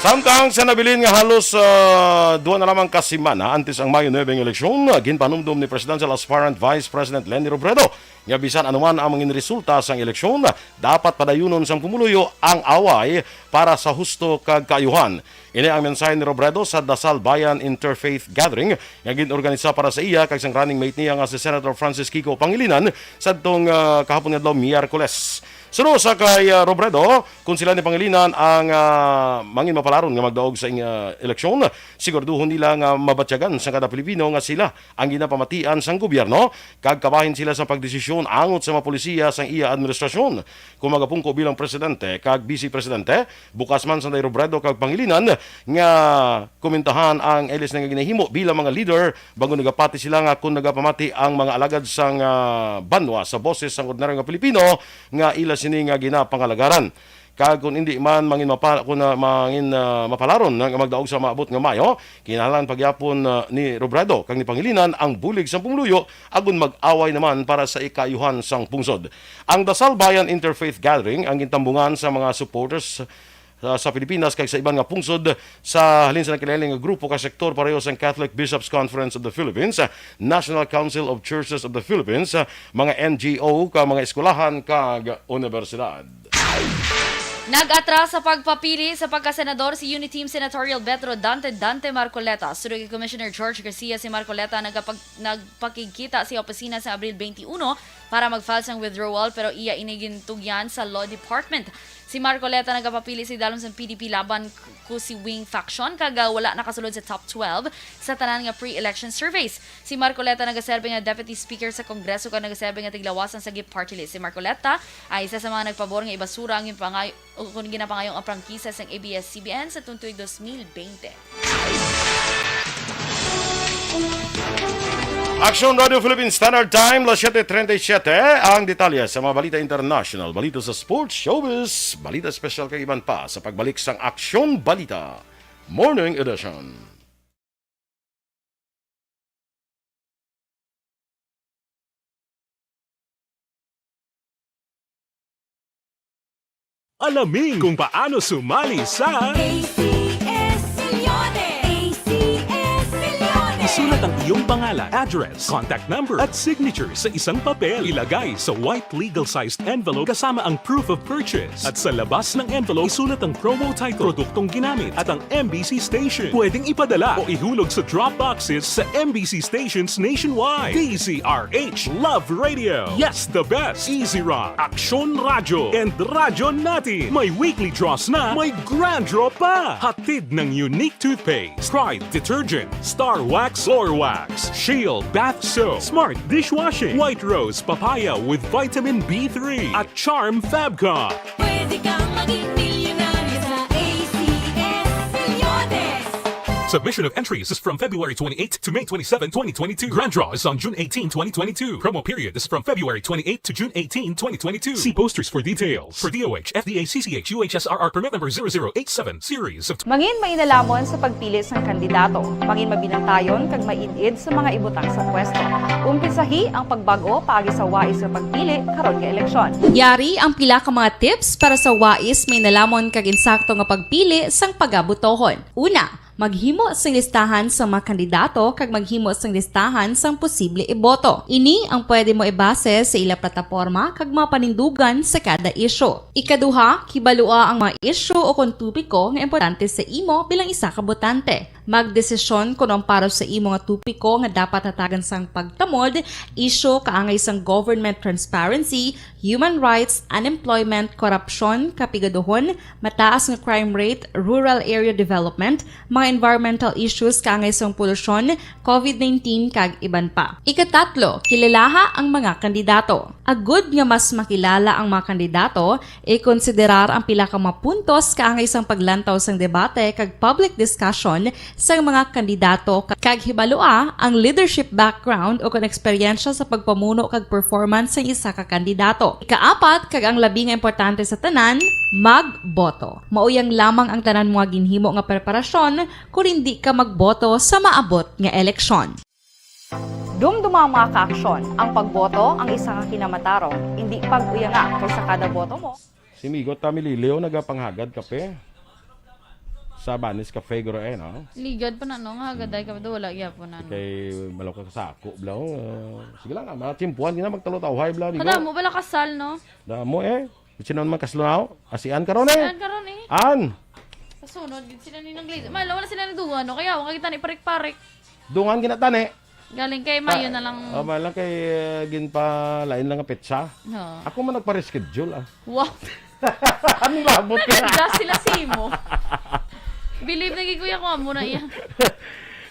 Samtang sa nabilin nga halos, ah, duha na lamang ka semana antes ang Mayo nuebe nga eleksyon, ginpanumdom ni Presidential Aspirant Vice President Leni Robredo nga bisan ano man ang mangin resulta sang eleksyon, dapat padayunon sang pumuluyo ang away para sa husto kag kaayuhan. Ini ang mensahe ni Robredo sa Dasal Bayan Interfaith Gathering nga gin-organisa para sa iya kag sang running mate niya nga si Senator Francis Kiko Pangilinan sadtong, ah, kahapon nga adlaw, Miyerkules. Suno sa kay, ah, Robredo, kung sila ni Pangilinan ang, ah, mangin mapalaron nga magdaog sa ing-, ah, eleksyon, siguraduhon nila nga mabatyagan sang kada Pilipino nga sila ang ginapamatian sang gobyerno kag kabahin sila sa pagdesisyon angot sa mga polisiya sang iya administrasyon. Kung magapungko bilang presidente kag vice presidente, bukas man sanday Robredo kag Pangilinan nga komentahan ang ilis nga ginahimo bilang mga leader, bangod nagapati sila nga kung nagapamati ang mga alagad sang, ah, banwa sa boses sang ordinaryo nga Pilipino nga ila sini nga ginapangalagaran. Kag kung indi man mangin mapa-, kung, ah, mangin, ah, mapalaron nga magdaog sa maabot nga Mayo, kinahanglan pagyapon, ah, ni Robredo kag ni Pangilinan ang bulig sang pumuluyo agon mag-away naman para sa ikaayuhan sang pungsod. Ang Dasal Bayan Interfaith Gathering ang gintambungan sa mga supporters, ah, sa Pilipinas kag sa iban nga pungsod sa halin sa nagkalain-lain nga grupo kag sektor, pareho sang Catholic Bishops' Conference of the Philippines, ah, National Council of Churches of the Philippines, ah, mga N G O, kag mga eskwelahan kag unibersidad. Nag-atras sa pagpapili sa pagkasenador si Uniteam Senatorial Veteran Dante Dante Marcoleta. Suno kay Commissioner George Garcia, si Marcoleta nagapag-, nagpakigkita sa opisina sa Abril twenty-one para mag-file sang withdrawal, pero iya ini gintugyan sa Law Department. Si Marcoleta nagapapili sa idalom sang P D P laban ku si Wing Faction, kag, ah, wala nakasulod sa top twelve sa tanan nga pre-election surveys. Si Marcoleta nagaserbi nga Deputy Speaker sa Kongreso kag nagaserbi nga tiglawasan sa GIP party list. Si Marcoleta ay isa sa mga nagpabor nga ibasura ang ginapangay-, o kung ginapangayong ang prangkisa sang A B S C B N sa tuig dos mil bente. Aksyon Radio Philippine Standard Time, las siete treinta y siete. Ang detalye sa mga balita international, balita sa sports, showbiz, balita special kag iban pa sa pagbalik sang Aksyon Balita Morning Edition. Alamin kung paano sumali sa A C S Milyones. A C S Milyones. Isulat ang iyong pangalan, address, contact number, at signature sa isang papel. Ilagay sa white legal-sized envelope kasama ang proof of purchase. At sa labas ng envelope, isulat ang promo title, produktong ginamit, at ang M B C station. Pwedeng ipadala o ihulog sa drop boxes sa M B C stations nationwide. D Z R H Love Radio. Yes, the best. Easy Run, Aksyon Radyo, and Radyo Natin. May weekly draws na, may grand draw pa. Hatid ng Unique Toothpaste, Pride Detergent, Star Wax Floor Wax, Shield Bath Soap, Smart Dishwashing, White Rose Papaya with Vitamin B three, at Charm Fabcon. Pwede kang maging milyonaryo sa A C S Milyones. Submission of entries is from February twenty-eight to May twenty-seven, twenty twenty-two. Grand draw is on June eighteen, twenty twenty-two. Promo period is from February twenty-eight to June eighteen, twenty twenty-two. See posters for details. For D O H, F D A, C C H, U H S R R permit number zero zero eight seven, series of Mangin mainalhamon sa pagpili sang kandidato. Mangin mabinantayon kag maid-id sa mga ibutang sa pwesto. Umpisahi ang pagbag-o paagi sa wais nga pagpili karon nga eleksyon. Yari ang pila ka mga tips para sa wais, mainalamon kag insakto nga pagpili sang pagabotohon. Una, maghimo sing listahan sa mga kandidato kag maghimo sing listahan sang posible iboto. Ini ang pwede mo ibase sa ila plataporma kag mga panindugan sa kada isyu. Ikaduha, kibalua ang mga isyu o kon topiko nga importante sa imo bilang isa ka botante. Magdesisyon kon ang para sa imo nga topiko nga dapat hatagan sang pagtamod, isyu kaangay sang government transparency, human rights, unemployment, korupsyon, kapigaduhon, mataas nga crime rate, rural area development, mga environmental issues kaangay sang polusyon, covid nineteen, kag iban pa. Ikatatlo, kilalaha ang mga kandidato. Agud nga mas makilala ang mga kandidato, ikonsiderar ang pila ka mga puntos kaangay sang paglantaw sang debate kag public discussion sang mga kandidato ka-, kag hibalua ang leadership background o kon eksperyensya sa pagpamuno kag performance sang isa ka kandidato. Ikaapat, kag ang labi nga importante sa tanan, magboto. Mao yang lamang ang tanan mo nga ginhimo nga preparasyon kon indi ka magboto sa maabot nga eleksyon. Dumduma ang mga kaaksyon. Ang pagboto ang isa ka kinamatarong, indi pag-uyanga, kay sa kada boto mo. Si Migo Tamililio nagapanghagad kape sa Banis Cafe, guro, eh, no? Ligad pa na, no? Nga hagaday ka, do wala gyapon na, no? Kay malaw ka sa ako, bla, oh. Sige lang, ah, mga tiyempuhan, di na magtalutawhay, bla, Migo. Kadamo bala kasal, no? Damo, eh. Sino naman kaslo na, oh? Ah, si Ann karon, eh. Si Ann karon, eh. Ann! Kasunod, gid sila ni nag-, malaw na sila nagduwa, no? Kaya, wala kita ni parik-parik. Dungan, ginatani. Galing kay Mayo na lang. Ah, oh, mayo lang kay, uh, ginpalain lang ang petsa. Oo. Ako man nagpa-reschedule, ah. Wow. Ang labot ka. Nag-adjust sila sa imo. Believe na gid, kuya, ko amo na iya.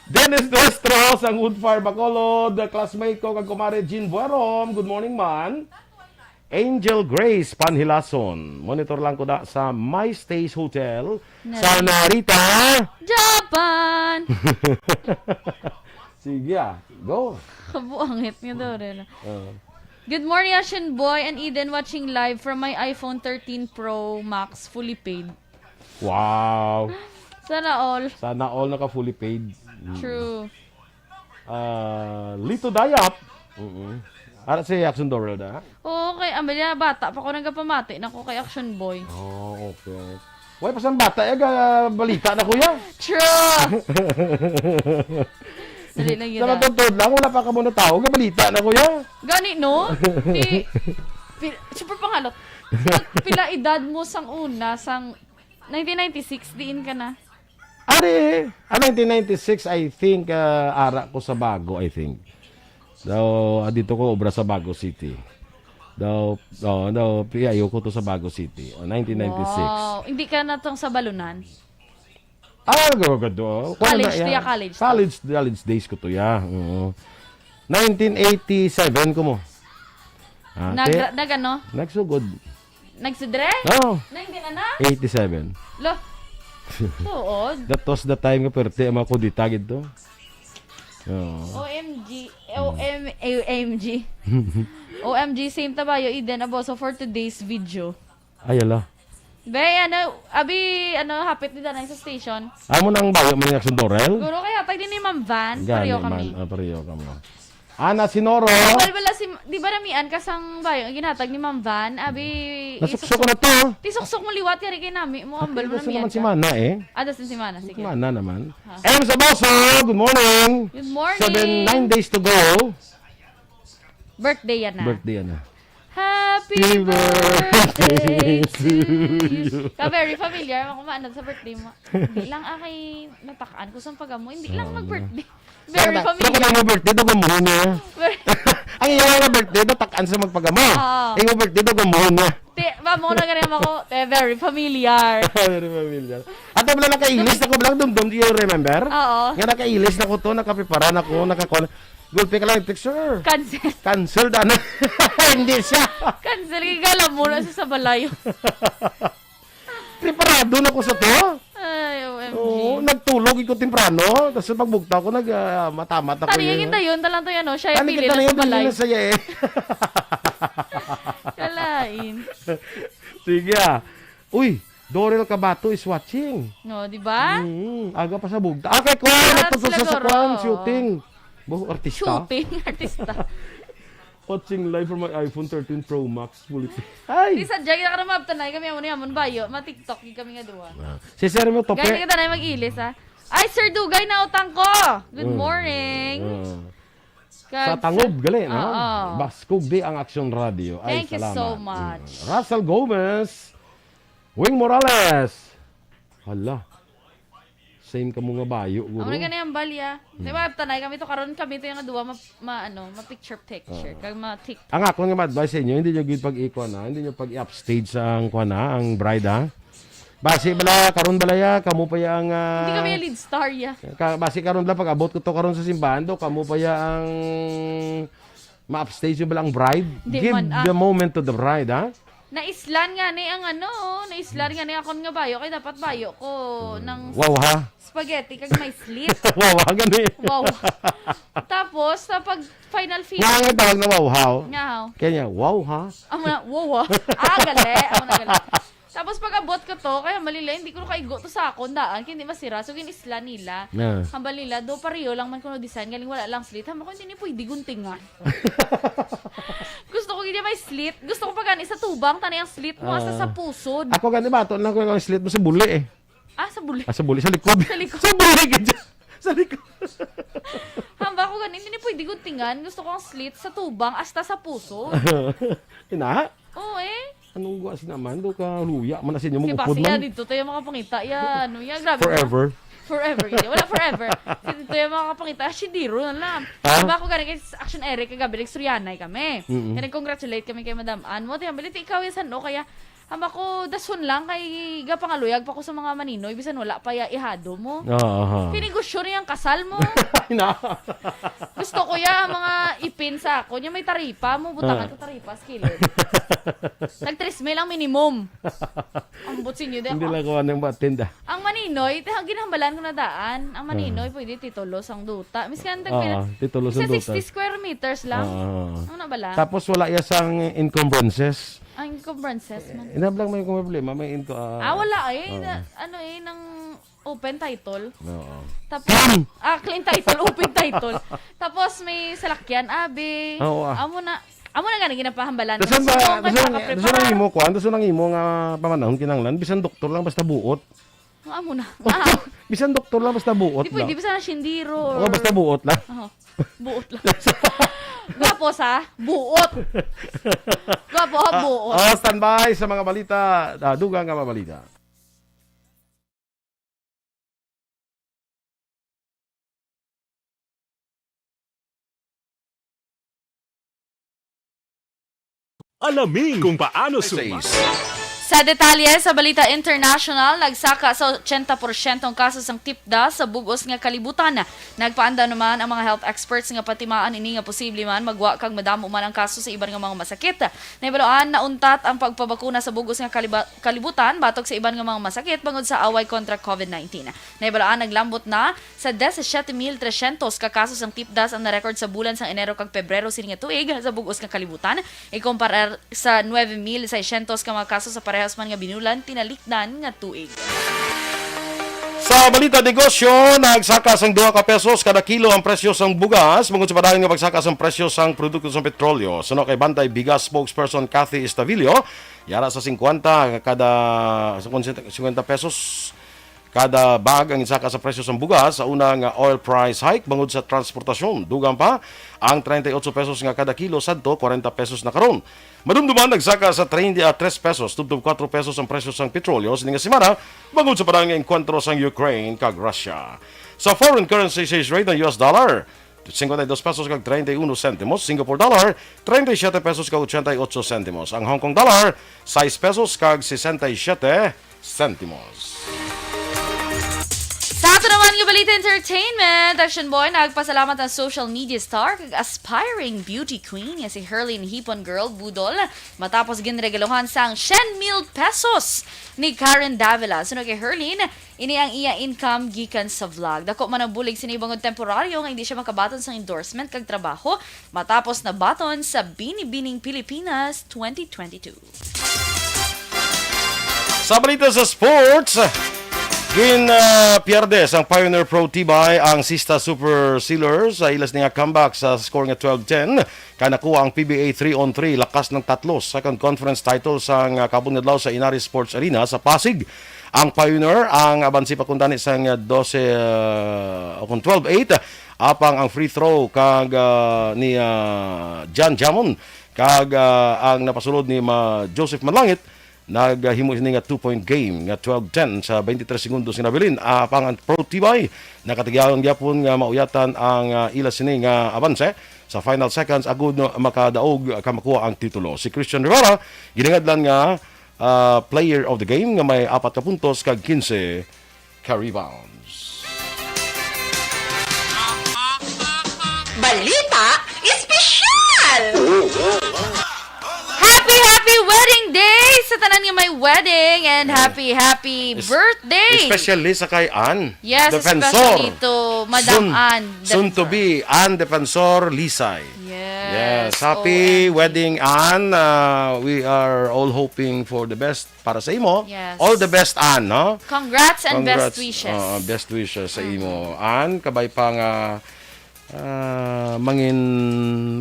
Dennis Nuestro, sang Woodfire, Bacolod, classmate ko, kag kumare Jean Buerom. Good morning, man. Angel Grace Panhilason. Monitor lang ko na sa My Stays Hotel sa Narita, Japan. Sige, ah. Go. Kabuangit nga daw rin. Oo. Good morning, Ashen Boy and Eden, watching live from my iPhone thirteen Pro Max, fully paid. Wow. Sana all. Sana all naka fully paid. Mm. True. Ah, Lito Dayap. Mm-mm. Ara si Action Dorel da? Oo, kay Amelia, bata pa ko nagapamati na ko kay Action Boy. Oh, okay. Way pa sang bata, eh, ga-, balita na, kuya. True. Dali lang yun, ah. Sa matuntod lang, wala pa ka muna tao, ga-, balita na, kuya. Gani, no? Di, pi-, super pangalot. Pila edad mo sang una, sang nineteen ninety-six, diin ka na? Ari, ah, nineteen ninety-six, I think, ah, ara ko sa Bago, I think. So, ah, dito ko obra sa Bago City. Daw, oh, daw, P I O ko to sa Bago City. Oh, nineteen ninety-six. Wow. Hindi ka na tong sa Balunan? Ah, go, go, go. Kuwan College na to yan. Ya, college to. College, college days ko to, ya. Oo. Nineteen eighty-seven ko mo. Ah, Nag-, te-, nag-, ano? Nagsugod. Nagsudre? Oo. Nineteen ano? Eighty-seven. Lo. Tuod. That was the time nga perte ang mga kudita gid to. Oo. O M G, O M, O M G. O M G, same tabayo, Eden Aboso for today's video. Ay, ala. Be, ano, abi, ano, hapit ni Danay sa station. Amo nang bayo man ni Action Dorel? Guro kaya, tag ni Ma'am Van, Gani pareho kami. Man, ah, pareho kami. Ana Sinoro. Ambal bala si, di ba namian ka sang bayo nga ginhatag ni Ma'am Van? Abi, Nasuksok isuk-, ko na to. Tisuksok mo liwat, kari kay nami mo, ambal mo Pati namian naman si ka. Mana eh. Ah, das si Mana, Si sige. Mana naman. Ha. M Saboso, good morning. Good morning. Seven, nine days to go. Birthday yan na. Birthday yan na. Happy Happy birthday birthday to to you. you. Ka very familiar, ako maanad sa birthday mo. Hindi lang akay natakaan ko sa pagamo. Hindi lang Oo, mag-birthday. Very Pero familiar. Kung mo birthday, daw gamuhon niya. Very Ang iya nga birthday, natakaan sa magpagamo. Oo. Ang mo birthday, daw gamuhon niya. Te, ba mo na ganyan ako? Te, very familiar. Very familiar. Ato bala nakailis na ko, bala dumdum, do you remember? Oo. Nga nakailis na ko to, nakaprepara na ko, nakakon. Gulpi ka lang, text, "Sir, Cancel. cancel na." Hindi siya. Cancel, kay gala mo na sa, sa balay. Preparado na ko sa to. Ay, O M G. Oo, nagtulog ko temprano. Tapos pagbugta ko, nag, ah, matamat ako Tani, yun. Yung dayon, talang to yan, oh. Siya yung Tani, pili kita na na yung sa balay. pili na saya eh. Kalain. Sige ah. Uy, Dorel Cabato is watching. No, di ba? Mm, aga pa sa bugta. Ah, kay Kuan, Congrats, nagtugtog sa, sa Lagoro. Kuan, shooting. Bo, artista. Shooting, artista. Watching live from my iPhone thirteen Pro Max. Fully Ay! Di sa Jay, nakaramab tanay kami, amo ni amon bayo. Ma-TikTok, gid kami nga duwa. Ah, si Sir mo, tope. Gani kita na mag-ilis, ah. Ay, Sir Dugay, nautang ko. Good Mm. morning. Ah. Kag Sa Tangob, sa gali, no? Oo. Baskog di ang Action Radio. Ay, Thank you so salamat. much. Mm. Russell Gomez. Wing Morales. Hala. Same ka mo nga bayo, guro. Amo na gani ang balya. Hmm. Di ba, tanay kami to, karon kami to yung duwa ma, ma, ano, ma picture picture, Oo. kag ma TikTok. Ang akon nga ma-advise sa inyo, hindi nyo gid pag-ikuan, ha? Hindi nyo pag-upstage ang kuan, ha? Ang bride, ha? Basi bala, karon bala ya, kamo pa ya ang, ah, Hindi kami yung lead star, ya. ka, basi karon bala, pag-abot ko to karon sa simbahan do, kamo pa ya ang ma-upstage yung bala ang bride. Di Give man, ah. the moment to the bride, ha? Naislan nga ni ang ano, naislan nga ni akon nga bayo, kay dapat bayo ko ng Wow, ha? spaghetti kag may slit. Wow, ha, gani. Wow. Tapos, sa pag final finish, Nga ang tawag na wow, ha? Nga, ha? Kaya niya, wow, ha? Amo na, wow, ha? Ah, gali. Amo na, gali. Tapos pag abot ko to, kaya malila, hindi ko kaigo to sa akon daan, kaya hindi masira. So, ginislan nila. Yeah. Hambal nila, do pareho lang man kuno design, galing wala lang slit. Hambal ko, hindi ni pwede guntingan. Gusto ko gid may slit. Gusto ko pa gani sa tubang, tani ang slit mo, hasta sa Ah. pusod. Ako gani ba, to lang ko ang slit mo sa buli eh. Ah, sa buli. Ah, sa buli, sa likod. Sa likod. Sa buli, gid. Sa likod. Hamba ko gani, hindi ni pwede guntingan. Gusto ko ang slit sa tubang, hasta sa pusod. Ina? Oo eh. Anong guwas naman? Do ka luya man na sa inyo, Si mong upod Basi ya, man. dito tayo makapangita ya. Ano ya, grabe. Forever. Forever. Hindi, wala forever. Kasi dito yung makapangita. Ah, shidiro na lang. Ah? Diba ako gani kay Action Eric, kagabi, nagstoryanay kami. Mm-mm. Kaya nag-congratulate kami kay Madam Ann. Mo, tiyan, baliti ikaw yung sano, kaya, hamba ko, dason lang, kay gapangaluyag pa ko sa mga maninoy, bisan wala pa ya ihado mo. Oo, aha. Kinegosyo na yung kasal mo. Ay, na. Gusto ko ya, mga ipin sa ako. Yung may taripa mo, butangan Ah. ko taripa sa kilid. Tag tres mil ang minimum. Ambot sinyo, di Hindi ako. lang ko anong matenda. Ang maninoy, te, ang ginhambalan ko na daan. Ang maninoy, Ah. pwede titulo sang duta. Miskan tag Oo, pila, titulo sang miskan duta. sixty square meters lang. Oo, oo. Ano na bala? Tapos wala ya sang encumbrances. Ang encumbrances man. Eh, inablang may problema, may inco-, ah, Ah, wala eh. oo. Na, ano eh, nang open title. Oo. Tapos, ah, clean title, open title. Tapos may salakyan, abi. Oo, ah. Amo na, amo na gani ginapahambalan. Dason Kasi ba, kung dason, kaya dason ang kaprepara. imo, kuan, dason ang imo nga pamanahon kinahanglan, bisan doktor lang, basta buot. Ang amo na. Ah, Bisan doktor lang, basta buot di pwede, lang. bisan na sindiro Oo, or basta buot lang. Aha. Buot lang. Gwapo sa buot. Gwapo, Ah, buot. ah, standby sa mga balita. Ah, dugang nga mga balita. Alamin kung paano suma. Sa detalye sa balita international, nagsaka sa ochenta porsyento ang kaso sang tipda sa bug-os nga kalibutan. Nagpaandam naman ang mga health experts nga patimaan ini nga posible man magwa kag madamo man ang kaso sa iban nga mga masakit. Nahibaluan, nauntat ang pagpabakuna sa bug-os nga kaliba-, kalibutan batok sa iban nga mga masakit bangod sa away kontra covid nineteen. Nahibaluan, naglambot na sa disisiete mil tresyentos ka kaso sang tipda ang na-record sa bulan sang Enero kag Pebrero sini nga tuig sa bug-os nga kalibutan, ikumparar sa nuebe mil seiscientos ka mga kaso sa parehas man nga binulan tinalikdan nga tuig. Sa balita negosyo, nagsaka sang duha ka pesos kada kilo ang presyo sang bugas, bangod sa padayon nga pagsaka sang presyo sang produkto sang petrolyo. Suno kay Bantay Bigas spokesperson Cathy Estavillo, yara sa singkwenta kada, singkwenta pesos kada bag ang insaka sa presyo sang bugas sa una nga oil price hike bangod sa transportasyon. Dugang pa, ang treinta y ocho pesos nga kada kilo sadto, kwarenta pesos na karon. Madumduman, nagsaka sa treinta, ah, tres pesos tubtob kuwatro pesos ang presyo sang petrolyo sini nga semana bangod sa padayon nga engkwentro sang Ukraine kag Russia. Sa foreign currency exchange rate, ang U S dollar, cincuenta y dos pesos kag treinta y uno centimos, Singapore dollar, treinta y siete pesos kag ochenta y ocho centimos, ang Hong Kong dollar, sais pesos kag sesenta y siete centimos. Sa ato naman nga balita entertainment, Action Boy, nagpasalamat ang social media star kag aspiring beauty queen nga si Herlin Hipon Girl Budol matapos ginregaluhan sang syen mil pesos ni Karen Davila. Suno kay Herlin, ini ang iya income gikan sa vlog. Dako man ang bulig sini bangod temporaryo nga hindi siya makabaton sang endorsement kag trabaho matapos nabaton sa Binibining Pilipinas twenty twenty-two. Sa balita sa sports, gin, ah, pierde sang Pioneer Pro Tibay ang Sista Super Sealers sa ila sini nga comeback sa score nga twelve ten. Kay nakuha ang P B A three on three, lakas ng tatlo, second conference title sang, ah, kahapon nga adlaw sa Inaris Sports Arena sa Pasig. Ang Pioneer ang abansi pa kuntani sang, ah, dose, ah, o kung twelve eight, apang ang free throw kag, ah, ni, ah, John Jamon kag, ah, ang napasulod ni Ma-, Joseph Manlangit naghimo sini nga two-point game nga twelve ten sa twenty-three segundos nga nabilin. Apang ang Pro Tibay nakatigayon gyapon nga mauyatan ang, ah, ila sini nga abanse sa final seconds agud no makadaog ka makuha ang titulo. Si Christian Rivera ginangadlan nga, ah, player of the game nga may apat ka puntos kag kinse ka rebounds. Balita Espesyal! Happy, happy wedding day sa tanan nga may wedding and happy, happy birthday! Especially sa kay Ann. Yes, Defensor. Especially to Madam Ann Defensor. Soon to be Ann Defensor Lisay. Yes, happy wedding, Ann. Uh, we are all hoping for the best para sa imo. Yes. All the best, Ann, no? Congrats and best wishes. Oo, best wishes sa imo. Ann, kabay pa nga, ah, mangin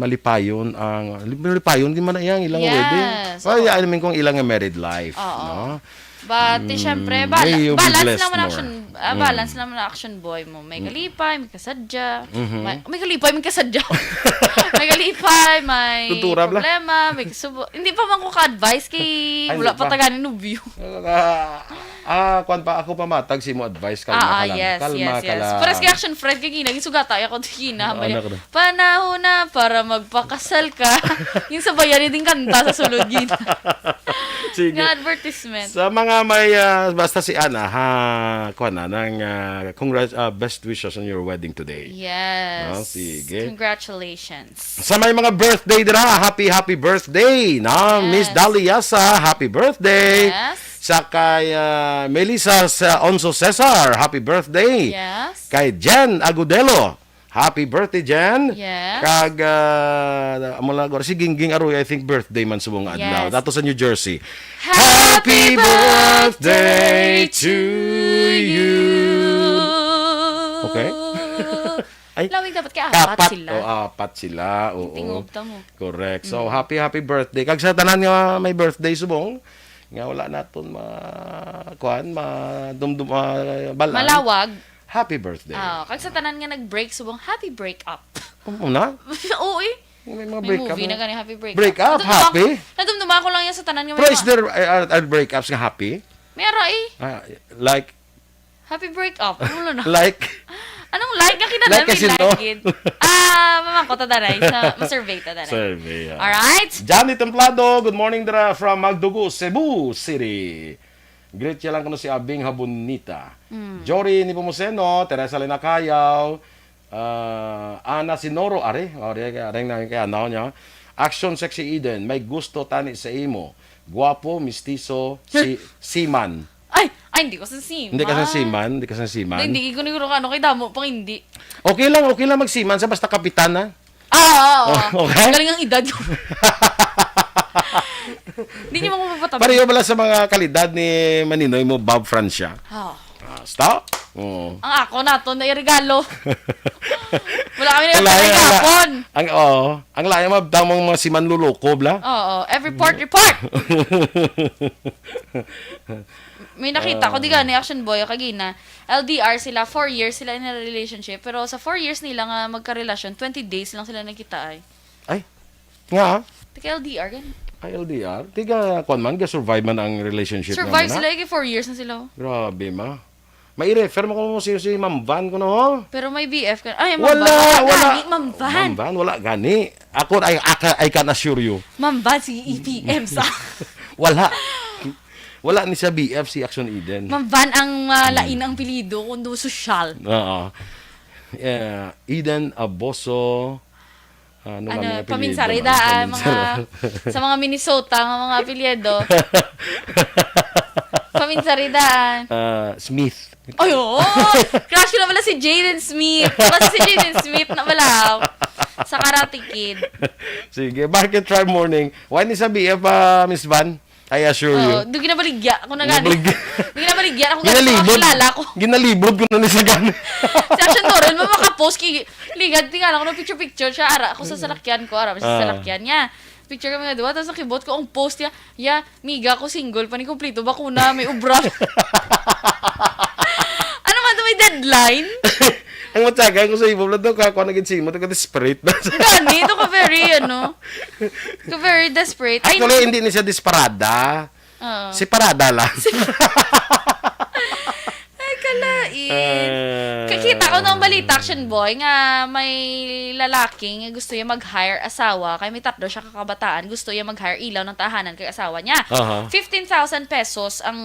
malipayon ang, malipayon din man na iyang ilang wedding. Yes, oo. Ay, I mean kung ilang married life, no? But, eh, syempre, bala-, balance naman action, ah, balance naman ang action boy mo. May kalipay, may kasadya. May, may kalipay, may kasadya. May kalipay, may problema, may kasubo. Hindi pa man ko ka-advise kay wala pa tagani nubyo. Ah, ah, kwan pa, ako pa matag si mo advice, kalma ka lang. Yes, kalma ka lang. Pares kay action friend kay ginang, sugata ako tigina. Panahon na para magpakasal ka. Yung sabayan ni ding kanta sa sulod gina. Sige. Nga advertisement. Sa mga may, ah, basta si Ana, ha, kuha na, ng, ah, congrat-, ah, best wishes on your wedding today. Yes. No? Sige. Congratulations. Sa may mga birthday dira, happy, happy birthday. Na, Miss Dali Yasa, happy birthday. Yes. Sa kay, ah, Melissa sa Onso Cesar, happy birthday. Yes. Kay Jen Agudelo, happy birthday, Jen. Yes. Kag, ah, amo lang, si Gingging Aroy, I think birthday man subong nga adlaw. Yes. Dato sa New Jersey. Happy birthday to you. Okay. Ay, lawig dapat kay apat sila. O, apat sila, oo. Tingog ta mo. Correct. So, happy, happy birthday. Kag sa tanan nga may birthday subong, nga wala naton ma-, kuan, ma-, dumdum-, ma-, balaan. Malawag. Happy birthday. Ah, kag sa tanan nga nag-break subong, happy break up. Oo na? Oo, eh. May mga break up. May movie na gani, happy break up. Break up, happy? Nadumduma ko lang yan sa tanan nga may. Pero is there, uh, are breakups nga happy? May ara, eh. Ah, like, happy break up. Ano na? Like? Anong like nga kinahanglan? Like kasi, may like no? Gid. Ah, mamangkot ta danay sa, ma-survey ta danay. Survey, ah. Alright. Johnny Templado, good morning dira from Magdugo, Cebu City. Greet ya lang kuno si Abing Habonita. Mm. Jory Nepomuceno, Teresa Linacayaw, ah, Ana Sinoro, are, are, are na kay anaw niya. Action Sexy Eden, may gusto tani sa imo. Guwapo, mistiso, si, siman. Ay, ay, hindi ko sa siman. Hindi ka sa siman? Hindi ka sa siman? Hindi, hindi ko niguro ka, ano, kay damo pang hindi. Okay lang, okay lang magsiman sa basta kapitan, ha? Ah, oo, oo. Oh, okay. Galing ang edad ko. Hindi niyo mo mapatama. Pareho pala sa mga kalidad ni Maninoy mo, Bob Francia. Ah. Ah, stop. Oo. Ang ako nato na iregalo. Wala kami Ang layo, ang la-, nagapon. Ang, oo. Ang layo, mabtang mong mga siman lulukob, la? Oo. Every port report. May nakita ko, di Ah. gani, Action Boy, kagina. L D R sila, four years sila in a relationship. Pero sa four years nila nga magkarelasyon, twenty days lang sila nagkita ay. Ay, nga, ah? Taga L D R, gani. Ay, L D R? Tiga, kwan man, ga-survive man ang relationship Survive naman, sila, ah? Igi four years na sila, oh. Grabe, ma. May refer mo ko si, si Ma'am Van ko, no? Pero may B F ka. Ay, Ma'am Wala, Van. Wala wala. gani, Ma'am Van. Ma'am Van, wala gani. Ako, I, I, ca-, I can assure you. Ma'am Van, si E P M sa Wala. Wala ni sa B F si Action Eden. Ma'am Van ang, ah, Hmm. lain ang apelyido, kundi sosyal. Oo. Yeah, Eden Aboso. Ano Ano, kami apelyido, Paminsari ano, daan, Paminsari. mga, sa mga Minnesota, nga mga apelyido. Paminsari daan. Ah, Smith. Ay, oo. Crush ko na pala si Jaden Smith. Kasi si Jaden Smith na pala. Sa Karate Kid. Sige, bakit try morning? Why ni sa B F, ah, Miss Van? I assure you. Oo, do ginabaligya ako na gani. Ginabaligya. Do ginabaligya ako gani, Ginalibot. Kilala ko. Ginalibot ko na ni sa gani. Si Action Doren, ma-, makapost kay ligad, tingala ko na picture-picture siya. Ara, ako sa Mm. salakyan ko, ara, sa Ah. salakyan niya. Picture kami nga duwa, tapos nakibot ko ang post niya, "Ya, miga ko single pa ni kompleto ba ko na, may ubra." Ano man to, may deadline? Ang matyaga ko sa imo, Vlad, no, ka, kuha na gid si imo, taga desperate na. Gani, ito ka very, ano, ka very desperate. Ay, Actually, hindi ni siya desperada. Oo. Si Parada lang. Ay, kalain. Ah. Kakita ko ng balita, Action Boy, nga may lalaki nga gusto niya mag-hire asawa, kay may tatlo siya kakabataan, gusto niya mag-hire ilaw ng tahanan kay asawa niya. Aha. Fifteen thousand pesos ang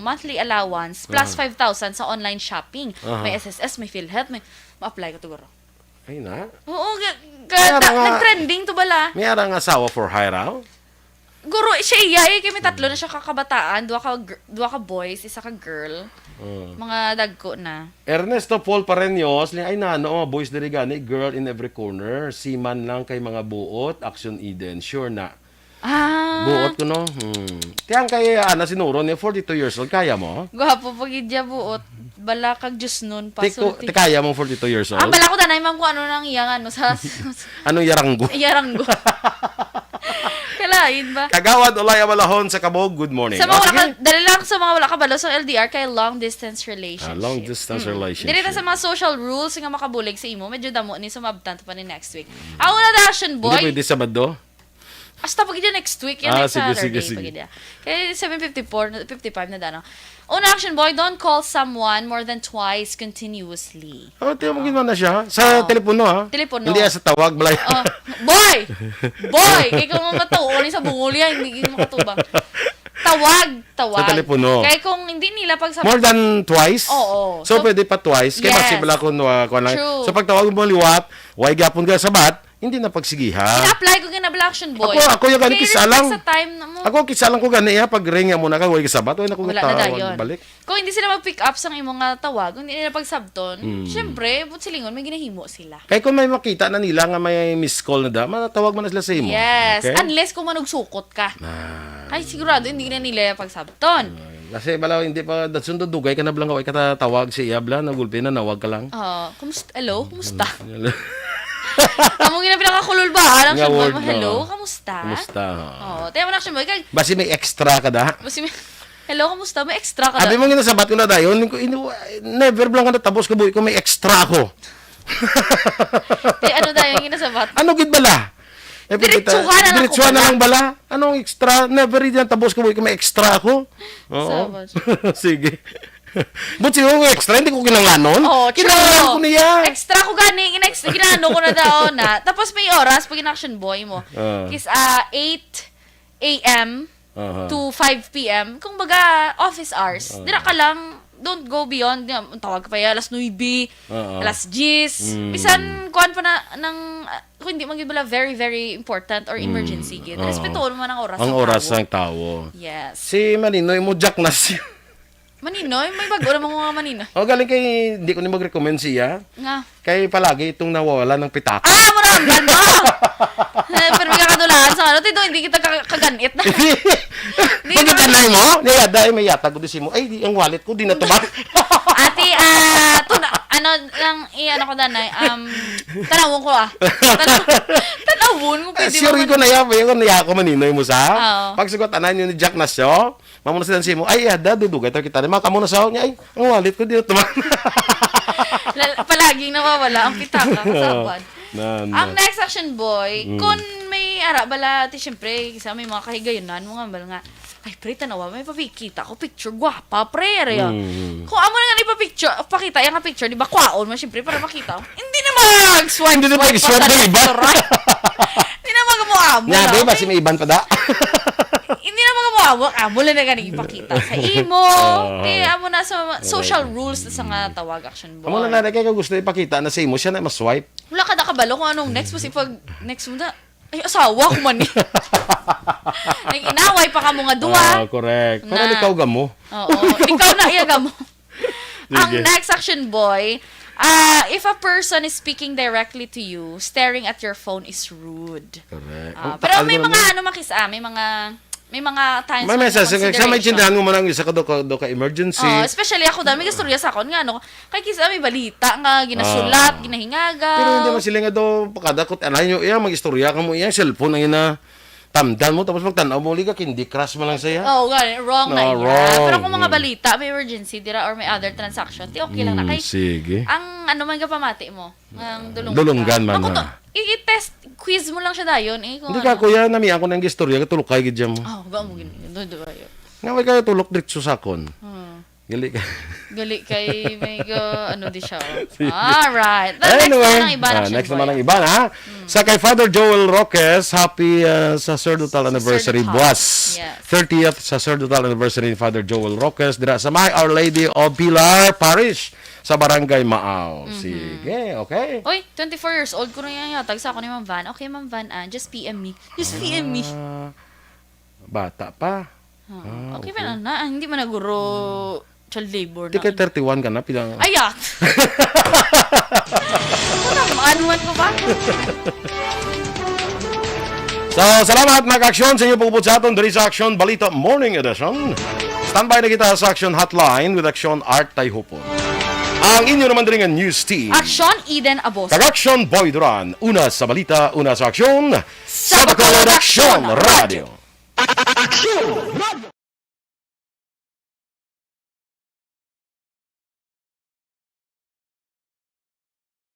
monthly allowance, plus Aha. five thousand sa online shopping. Aha. May S S S, may PhilHealth, may, ma-apply ko to, guro. Ay na. Oo, ga-, ga-, May ara ta-, nga, nag-trending to bala. May ara nga asawa for hire, ah? Guro, siya iya, eh, kay may tatlo na siya kakabataan, duha ka gr-, duha ka boys, isa ka girl. Mm. Mga dagko na. Ernesto Paul Pareños, li-, ay nano, mga boys diri gani, girl in every corner. Seaman lang kay mga buot, Action Eden, sure na. Ah. Buot ko, no? Hmm. Tiyang kay Ana Sinuro ni forty-two years old, kaya mo? Gwapo pa gid ya buot. Bala kag Diyos nun, Ti ko, pasulti. Ti kaya mo forty-two years Ah, old? Bala ko danay, ma'am, kung ano nang iyang ano sa, sa Anong yaranggo? Yaranggo. Kalain ba? Kagawad Olay Abalahon sa Kabog, good morning. Sa mga Ah, wala ka, sige. Dali lang sa mga wala kabalo sa L D R kay long distance relationship. Ah, long distance Mm. relationship. Dili na sa mga social rules nga makabulig sa imo, medyo damo ni sumabtan pa ni next week. Ako na, Action Boy. Hindi pwede Sabado? Hasta pa gid next week, yan, Ah, next sige, Saturday sige, pa sige. gid. Kay seven fifty-four, fifty-five na dano. Una, Action Boy, don't call someone more than twice continuously. Oh, tiyan mo, Oh. ginawa na siya. Sa Oh. telepono, ha? Telepono. Hindi, ah, sa tawag, balay. Oh. Boy! Boy! Kay kung matuon sa bungol yan, hindi gid makatuba. Tawag, tawag. Sa telepono. Kay kung hindi nila pagsab- More than twice? Oo. So, So, pwede pa twice. Kay yes. Mas sibla kung, uh, kuwan lang. True. So, pag tawag mo liwat, why gapon ka sabat? Hindi na pagsigihan. Ina-apply ko gina-, Black Action Boy. Ako, ako yung gani Kay kisalang. Sa time na mo. Ako kisalang ko gani, ha, pag ring mo na ka, way sabat, way na ko Wala na matawag dayon. Balik. Kung hindi sila mag-pick up sa imong nga tawag, kung hindi nila pagsabton, Hmm. syempre, but silingon, may ginahimo sila. Kay kung may makita na nila nga may miss call na da, matawag man na sila sa imo. Yes. Okay? Unless kung manugsukot ka. Ah. Ay, sigurado, hindi na nila pagsabton. Ah, kasi bala, hindi pa, datsun do, dugay ka na bala nga, way ka tatawag si iya bala, nagulpi na, nawag ka lang. Ah, kumusta? Hello, kumusta? Hello. Amo gina pinakakulol ba? Alam Nga siya, word, "Hello, no? Kamusta?" Kumusta? Oo. Tayo mo na siya mo. Ikaw, Basi may extra ka da? Basi may, "Hello, kamusta?" May extra ka Abi da? Mo ginasabat ko na dayon, ko, inu-, never lang ka natabos ko, buhi ko, may extra ko. Di, ano dayon ginasabat? Ano gid bala? Eh, Diretsuhan na lang diretsuhan ko na bala. Lang bala. Anong extra? Never rin yan tabos ko, buhi ko, may extra ko. Oo. Sabat. Sige. But siguro kung extra, hindi ko kinanglanon. Oh, true. Kinanglan ko niya. Extra ko gani, in-ex-, ginano ko na daw na. Tapos may oras pag in-action boy mo. Ah. Kis, ah, eight a m Aha. to five p m. Kung baga, office hours. Ah. Dira ka lang, don't go beyond. Di, tawag pa ya, alas nuebe, Ah, ah. alas diyes. Mm. Bisan, kuwan pa na, ng, ah, kung hindi man gid bala very, very important or Mm. emergency gid. Oo. Respetuhon mo man ang oras Ang ng oras tao. ng tao. Yes. Si Maninoy mo, Jack Nasyo. Maninoy? May bago naman ko nga Maninoy. O, galing kay, hindi ko ni mag-recommend siya. Nga. Kay palagi itong nawawala ng pitaka. Ah, mo naman ba? Eh, pero may kakadulaan sa ano, Tito, hindi kita ka-, kaganit na. Hindi. Hindi Pagka naman. tanay mo, niya, dahil may yatag ko di si mo, "Ay, di, ang wallet ko, di na tumang." Ate, ah, tuna-, ano lang, i-, ano ko, danay, um, tanawon ko, ah. Tanaw-, tanawon mo, pwede Sure mo ko man- na yan, yun, niya ako Maninoy mo sa. Oo. Pagsugot, anan yun ni Jack Nasyo, Mamo na sila sa imo, "Ay, ada, dudugay tayo kita." Mga kamo na sa niya, "Ay, ang wallet ko, di na tuman." Lal-, palaging nawawala ang pitaka, kasabwat. Na, na. Ang next action, boy, Mm. kung may ara bala, ti, syempre, kisa may mga kahigayunan mo nga, bala nga, "Ay, pre, tanawa, may papikita ko, picture, gwapa, pre, area." Mm. Kung amo na nga ipapicture, pakita, yung nga picture, di ba, kwaon mo, syempre, para makita. Hindi na mag-swipe, Hindi na swipe mag-swipe pa sa ng iba. left or right. Hindi na mag-amo-amo Nga, na, di ba, okay? si may iban pa da? Hindi na mag-amo-amo, amo lang na ganing ipakita sa imo. Oo. Kaya amo na sa mga Correct. social rules sa nga tawag, action boy. Amo lang na, kaya gusto ipakita na sa imo, siya na ma-swipe. Wala ka nakabalo kung anong next, kasi pag next mo na, "Ay, asawa ko man eh." Nag-inaway pa ka mo nga duwa. Ah, correct. Para Na. likaw gamo. Oo. Likaw na iya gamo. Ang Sige. next action, boy, ah, if a person is speaking directly to you, staring at your phone is rude. Correct. Ah, Ang pero takal may ko mga naman. ano, makis-, ah, may mga, may mga times May na message, sa may consideration. tindahan mo man ang isa ka do ka, do ka emergency. Oh, especially ako, dami istorya sa akon nga, ano, kay kisa may balita nga ginasulat, Ah. ginahingaga. Pero hindi man sila nga do, pakadakot, anay nyo, iya, mag-istorya ka mo, iya, cellphone ang ina. Tamdan mo, tapos pag tanaw mo, liga, Candy Crush mo lang saya. Oo, gani, wrong na No, iya. wrong. Pero kung mga Mm. balita, may urgency, dira, or may other transaction, ti okay lang na. Mm, Kay, sige. ang ano man ka pamati mo, ang dulunggan. Dulunggan man, Makuto, ha? i-, i-test, quiz mo lang siya dayon, eh, kung Hindi ano. ka, kuya, nami ako nang istorya, katulok kay gid mo. Oh, ga mo gini. Do, do, ayo. Nga, may kayo tulok, diretso sa akon. Hmm. Gali ka. Gali kay may ga-, ano di siya, oh. Sige. Alright. The next Anyway, naman ang iba, ah, action next boy. naman ang iba, ha? Hmm. Sa kay Father Joel Roques, happy, ah, sacerdotal anniversary Sacerdotal. buwas. Yes. Thirtieth sacerdotal anniversary ni Father Joel Roques dira sa My Our Lady of Pilar Parish sa Barangay Maaw. Mhm. Sige, okay. Oy, twenty-four years old ko na yan yata. Sa ako ni Ma'am Van. Okay, Ma'am Van, ah, just P M me. Just P M me. Ah, bata pa. Ah, Ah, okay pa okay. na, na. Ah, hindi man na guro child labor Di na. kay thirty-one ka na, pila nga? Ay, ah. Ano naman, ano man ko ba? So, salamat, mga ka-aksyon, sa inyo pag-upod sa aton diri sa Aksyon Balita Morning Edition. Standby na kita sa Aksyon Hotline with Aksyon Art Tayhupon. Ang inyo naman diri nga news team. Aksyon Eden Aboso. Kag Aksyon Boy Duran. Una sa balita, una sa aksyon. Sa Bacolod Aksyon Radio. Aksyon Radio.